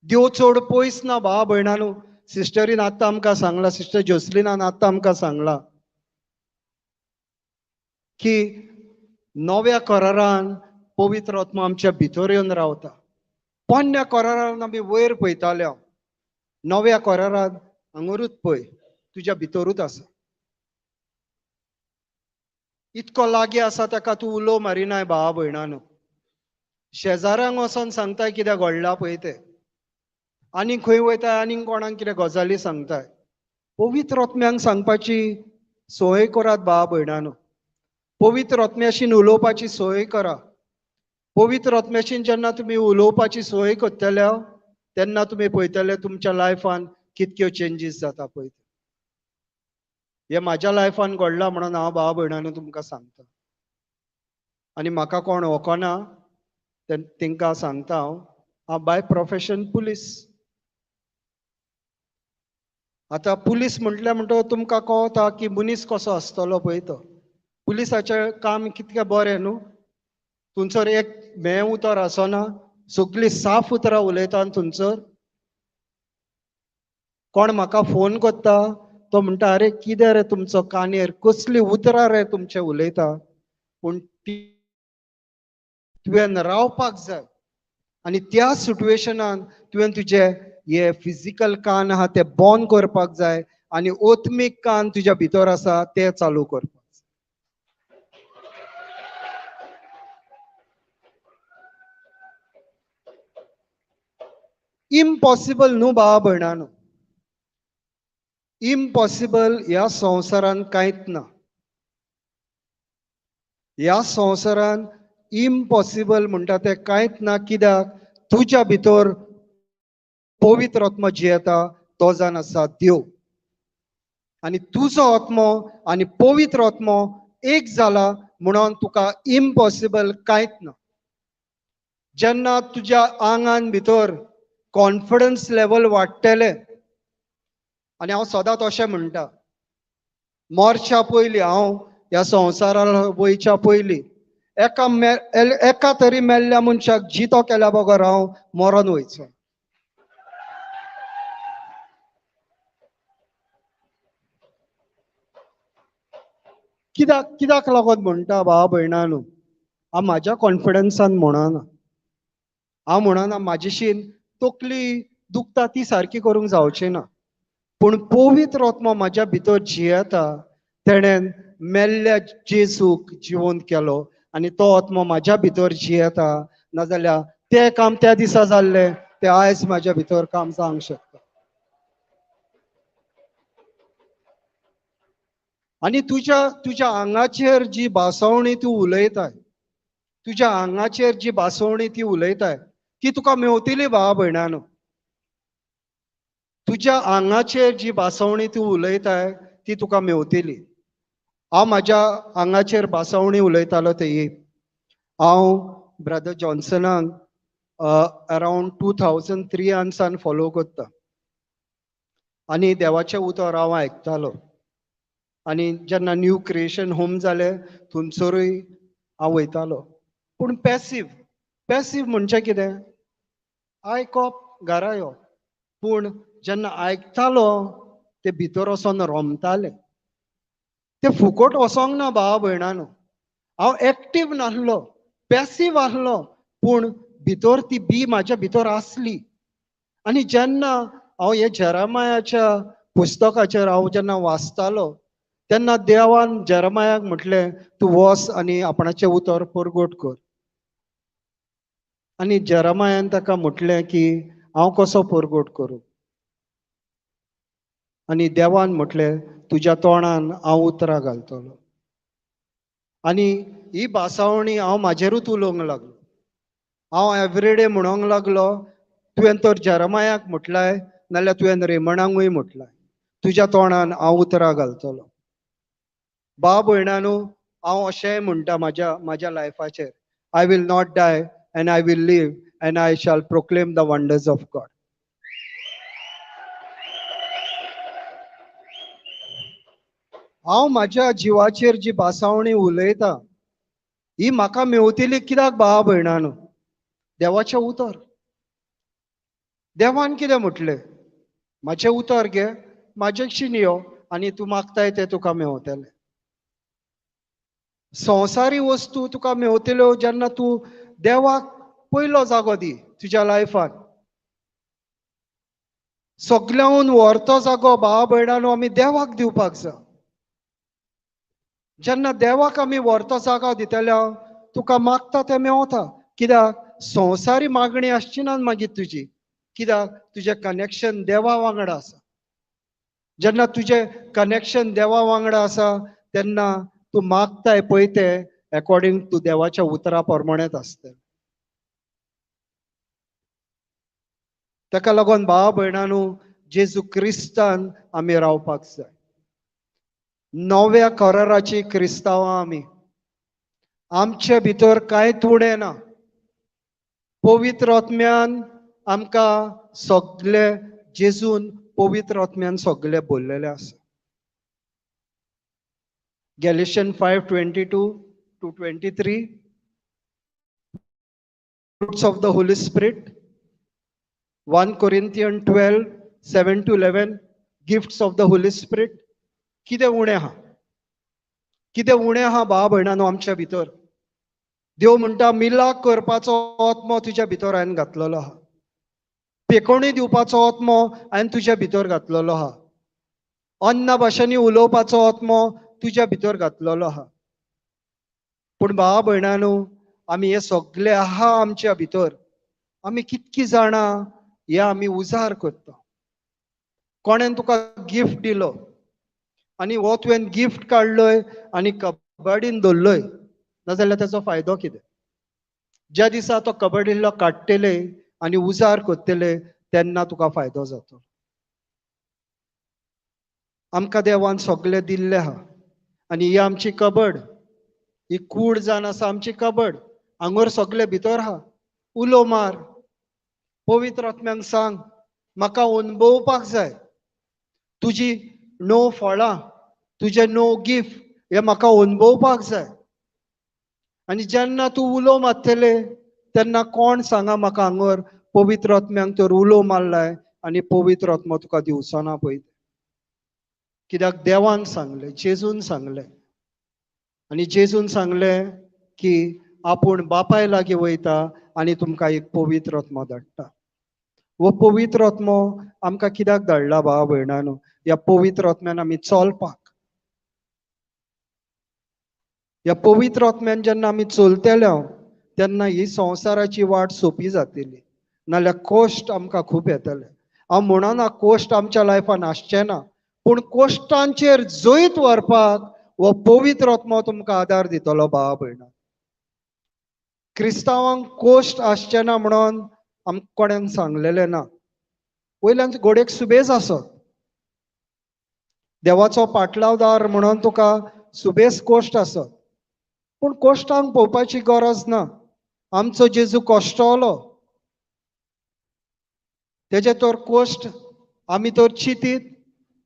देव चड पयस ना भावा भयणानू. सिस्टरीन आतां आमकां सांगलां, सिस्टर जोसलिनान आतां आमकां सांगलां की नव्या करारान पवित्र आत्मो आमच्या भितर येवन रावता. पोन्न्या करारान आमी वयर पळयताले, नव्या करारान हांगरूच पळय, तुज्या भितरूच आसा. इतको लागीं आसा ताका तूं उलो मारिनाय भावा भयणानू. शेजाऱ्यांक वचोन सांगताय कितें घडलां पळय तें, आनी खंय वयताय आनी कोणाक कितें गजाली सांगताय. पवित्र आत्म्यांक सांगपाची सोय करात भावा भयणानू. पवित्र आत्म्याशीन उलोवपाची सोय करा. पवित्र आत्म्याशीन जेन्ना तुमी उलोवपाची सोय करतले तेन्ना तुमी पळयतले तुमच्या लायफान कितक्यो चेंजीस जाता पळय. हें म्हाज्या लायफान घडलां म्हणून हांव भावा भयणानू तुमकां सांगता. आनी म्हाका कोण वळखना तेंकां सांगता हांव, हांव बाय प्रोफेशन पुलीस. आतां पुलीस म्हटल्यार म्हणटकच तुमकां कळटा की मनीस कसो आसतलो पळय तो. पुलिसाचें काम कितकें बरें न्हू, थंयसर एक म्हेळें उतर आसना, सगळीं साफ उतरां उलयता थंयसर. कोण म्हाका फोन करता तो म्हणटा, अरे कितें रे तुमचो कानेर, कसलीं उतरां रे तुमचें उलयता. पूण ती तुवें रावपाक जाय आनी त्या सिट्युएशनान तुवें तुजे हे फिजिकल कान आहा ते बंद करपाक जाय आनी आत्मीक कान तुज्या भितर आसा ते चालू करपाक जाय. इम्पॉसिबल न्हू भावा भयणानू, इम्पॉसिबल ह्या संवसारान कांयच ना. ह्या संवसारान इम्पॉसिबल म्हणटा तें कांयच ना. कित्याक? तुज्या भितर पवित्र आत्मो जियेता तो जावन आसा देव, आनी तुजो आत्मो आनी पवित्र आत्मो एक जाला म्हणून तुका इम्पॉसिबल कांयच ना. जेन्ना तुज्या आंगान भितर कॉन्फिडन्स लेवल वाडटलें, आनी हांव सदांच अशें म्हणटा, मरच्या पयलीं, हांव ह्या संवसारार वयच्या पयलीं एका तरी मेल्ल्या मनशाक जितो केल्या बगर हांव मरोन वयचो. कित्याक लागून म्हणटा भावा भयणानू, हांव म्हाज्या कॉन्फिडन्सान म्हणना, हांव म्हणना म्हाजेशीन तकली दुखता ती सारकी करूंक जावची ना, पूण पवित्र आत्मो म्हाज्या भितर जियेता, तेणेन मेल्ल्या जेजूक जिवंत केलो आनी तो आत्मो म्हाज्या भितर जियेता. नाजाल्यार तें काम त्या दिसा जाल्लें तें आयज म्हाज्या भितर काम जावंक शकता. आनी तुज्या आंगाचेर जी भासवणी तूं उलयताय, तुज्या आंगाचेर जी भासवणी ती उलयताय ती तुका मेवतली भावा भयणानू. तुज्या आंगाचेर जी भासवणी तूं उलयताय ती तुका मेवतली. हांव म्हाज्या आंगाचेर भासवणी उलयतालो ते. हांव ब्रदर जॉन्सनाक अरावंड 2003 सान फॉलो करता आनी देवाचें उतर हांव आयकतालो. आनी जेन्ना न्यू क्रिएशन होम जालें थंयसरूय हांव वयतालो. पूण पॅसीव, पॅसीव म्हणजे कितें, आयकप घरा यो. पूण जेन्ना आयकतालो ते भितर वचोन रोमताले. ते फुकट वचोंक ना भावा भयणानो. हांव एक्टीव नासलो, पॅसीव आसलो, पूण भितर ती बी म्हाज्या भितर आसली. आनी जेन्ना हांव हे जेरमायाच्या पुस्तकाचेर हांव जेन्ना वाचतालो तेन्ना देवान जेरमायाक म्हटलें तूं वच आनी आपणाचें उतर परगट कर. आनी जेरमायान ताका म्हटलें की हांव कसो परगट करूं? आनी देवान म्हटलें तुज्या तोंडान हांव उतरां घालतलो. आनी ही भासावणी हांव म्हाजेरूच उलोवंक लागलो. हांव एवरीडे म्हणोंक लागलो तुवें तर जेरमायाक म्हटलाय नाल्यार तुवें रेमणांकूय म्हटलाय, तुज्या तोंडान हांव उतरां घालतलो. भाव भयणानू, हांव अशेंय म्हणटा म्हाज्या म्हाज्या लायफाचेर, I will not die and I will live and I shall proclaim the wonders of God. हांव म्हाज्या जिवाचेर जी भासावणी उलयता ही म्हाका मेवतली कित्याक भावा भयणानू? देवाचें उतर. देवान कितें म्हटलें, म्हाजें उतर घे, म्हाजेकशीन यो आनी तूं मागताय तें तुका मेवतलें. संवसारी वस्तू तुका मेवतल्यो जेन्ना तूं देवाक पयलो जागो दी तुज्या लायफान. सगळ्याहून व्हरतो जागो भावा भयणानो आमी देवाक दिवपाक जाय. जेन्ना देवाक आमी व्हरतो जागो दितल्या तुका मागता तें मेवता. कित्याक संवसारी मागणी आसची ना मागीर तुजी. कित्याक तुजें कनेक्शन देवा वांगडा आसा. जेन्ना तुजें कनेक्शन देवा वांगडा आसा तेन्ना तूं मागताय पळय तें एकॉर्डिंग टू देवाच्या उतरा प्रमाणेच आसतलें. ताका लागून भावा भयणानू जेजू क्रिस्तान आमी रावपाक जाय. नव्या कराराची क्रिस्तांवां आमी. आमचे भितर कांयच उणें ना. पवित्र आत्म्यान आमकां सगळे जेजून पवित्र आत्म्यान सगळे बोल्लेले आसा. Galatians 5:22 to 23, fruits of the Holy Spirit. 1 Corinthians 12:7 to 11, gifts of the Holy Spirit. कितें उणें आहा, कितें उणें आहा भावा भयणानो आमच्या भितर? देव म्हणटा मिलाक करपाचो आत्मो तुज्या भितर हांवें घातलेलो आहा, पेकोणी दिवपाचो आत्मो हांवें तुज्या भितर घातलेलो आहा, अन्न भाशेंनी उलोवपाचो आत्मो तुज्या भितर घातलेलो आहा. पूण भावा भयणानो आमी हे सगळे आहा आमच्या भितर, आमी कितकी जाणां हे आमी उजार करता. कोणेन तुका गिफ्ट दिलो आनी हो तुवें गिफ्ट काडलोय आनी कबड्डीन दवरलोय, नाजाल्यार ताचो फायदो कितें? ज्या दिसा तो कबड्डीलो काडटले आनी उजार करतले तेन्ना तुका फायदो जातलो. आमकां देवान सगळें दिल्लें आहा आनी ही आमची कबड, ही कूड जावन आसा आमची कबड, हांगर सगळे भितर आहा. उलो मार, पवित्र आत्म्यांक सांग म्हाका अनुभवपाक जाय तुजी णव फळां, तुजे 9 गिफ्ट हे म्हाका अनुभवपाक जाय. आनी जेन्ना तूं उलो मारतले तेन्ना कोण सांगा म्हाका हांगर पवित्र आत्म्यांक तर उलो मारलाय आनी पवित्र आत्मो तुका दिवचो ना पळय. कित्याक देवान सांगलें, जेजून सांगलें. आनी जेजून सांगलें की आपूण बापाय लागीं वयता आनी तुमकां एक पवित्र आत्मो धाडटा. हो पवित्र आत्मो आमकां कित्याक धाडला भावा भयणानो? ह्या पवित्र आत्म्यान आमी चलपाक. ह्या पवित्र आत्म्यान जेन्ना आमी चलतले तेन्ना ही संवसाराची वाट सोंपी जातली, नाल्यार कश्ट आमकां खूब येतले. हांव म्हणना कश्ट आमच्या लायफान आसचे ना, पूण कश्टांचेर जैत व्हरपाक हो पवित्र आत्मो तुमकां आदार दितलो भावा भयणा. क्रिस्तांवांक कश्ट आसचे ना म्हणून आमकां कोणेन सांगलेलें ना. वयल्यान घोडयेक सुबेज आसत, देवाचो पाटलावदार म्हणून तुका सुबेज कोश्ट आसत, पूण कोश्टांक पळोवपाची गरज ना. आमचो जेजू कश्टलो, तेजे तर कोश्ट आमी तर चिंतीत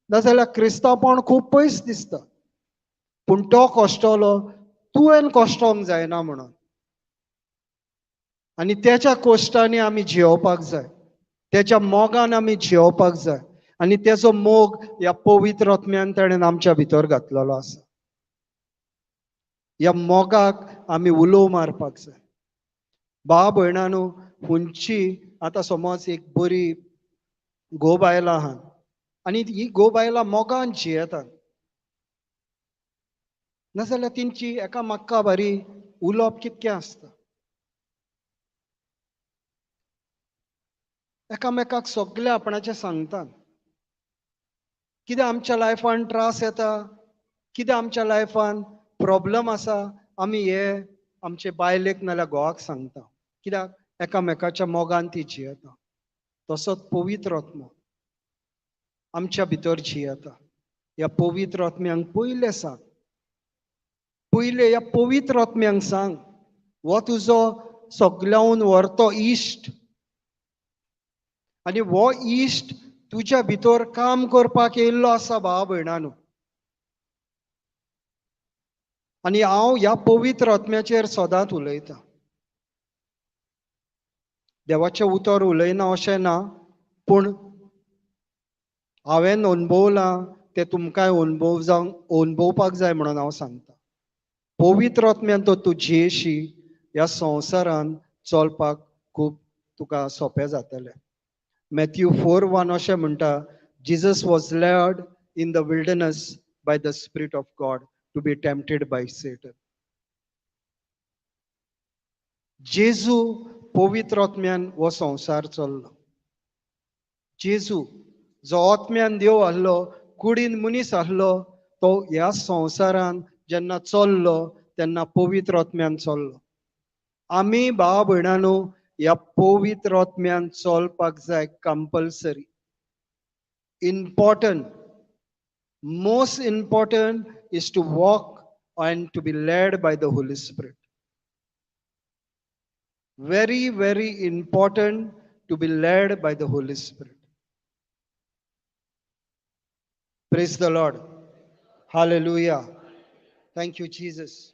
नाजाल्यार क्रिस्तांवपण खूब पयस दिसता, पूण तो कश्टलो, तुवें कश्टोंक जायना म्हणून. आनी तेच्या कोश्टांनी आमी जियोवपाक जाय, तेच्या मोगान आमी जियोवपाक जाय, आनी तेचो मोग ह्या पवित्र आत्म्यान ताणें आमच्या भितर घातलेलो आसा. ह्या मोगाक आमी उलोव मारपाक जाय. भाव भयणांनो, हुंची आतां समज एक बरी घोव बायलां आहात आनी ही घोव बायलां मोगान जियेतात, नाजाल्यार तेंची एकामेका बारी उलोवप कितकें आसता, एकामेकाक सगळें आपणाचें सांगतात. कितें आमच्या लायफान त्रास येता, कितें आमच्या लायफान प्रॉब्लम आसा, आमी हे आमचे बायलेक नाल्यार घोवाक सांगता, कित्याक एकामेकाच्या मोगान ती जियेता. तसोच पवित्र आत्मो आमच्या भितर जियेता. ह्या पवित्र आत्म्यांक पयलें सांग, पयलें ह्या पवित्र आत्म्यांक सांग, हो तुजो सगल्याहून व्हरतो इश्ट, आनी हो इश्ट तुज्या भितर काम करपाक येयल्लो आसा भाव भयणांनो. आनी हांव ह्या पवित्र आत्म्याचेर सदांच उलयतां. देवाचें उतर उलयना अशें ना, पूण हांवें अणभवलां तें तुमकांय अणभव जावंक अणभवपाक जाय म्हणून हांव सांगता. पवित्र आत्म्यान तो तूं जियेशी, ह्या संवसारान चलपाक खूब तुका सोंपें जातलें. मॅथ्यू 4:1 अशें म्हणटा, Jesus was led in the wilderness by the spirit of God to be tempted by Satan. जेजू पवित्र आत्म्यान हो संवसार चल्लो. जेजू जो आत्म्यान देव आहलो, कुडीन मनीस आहलो, तो ह्या संवसारान जेन्ना चल्लो तेन्ना पवित्र आत्म्यान चल्लो. आमी भाव भयणांनो ह्या पवित्र आत्म्यान चलपाक जाय, compulsory. Important, most important is to walk and to be led by the Holy Spirit. Very, very important to be led by the Holy Spirit. Praise the Lord. Hallelujah. Thank you, Jesus.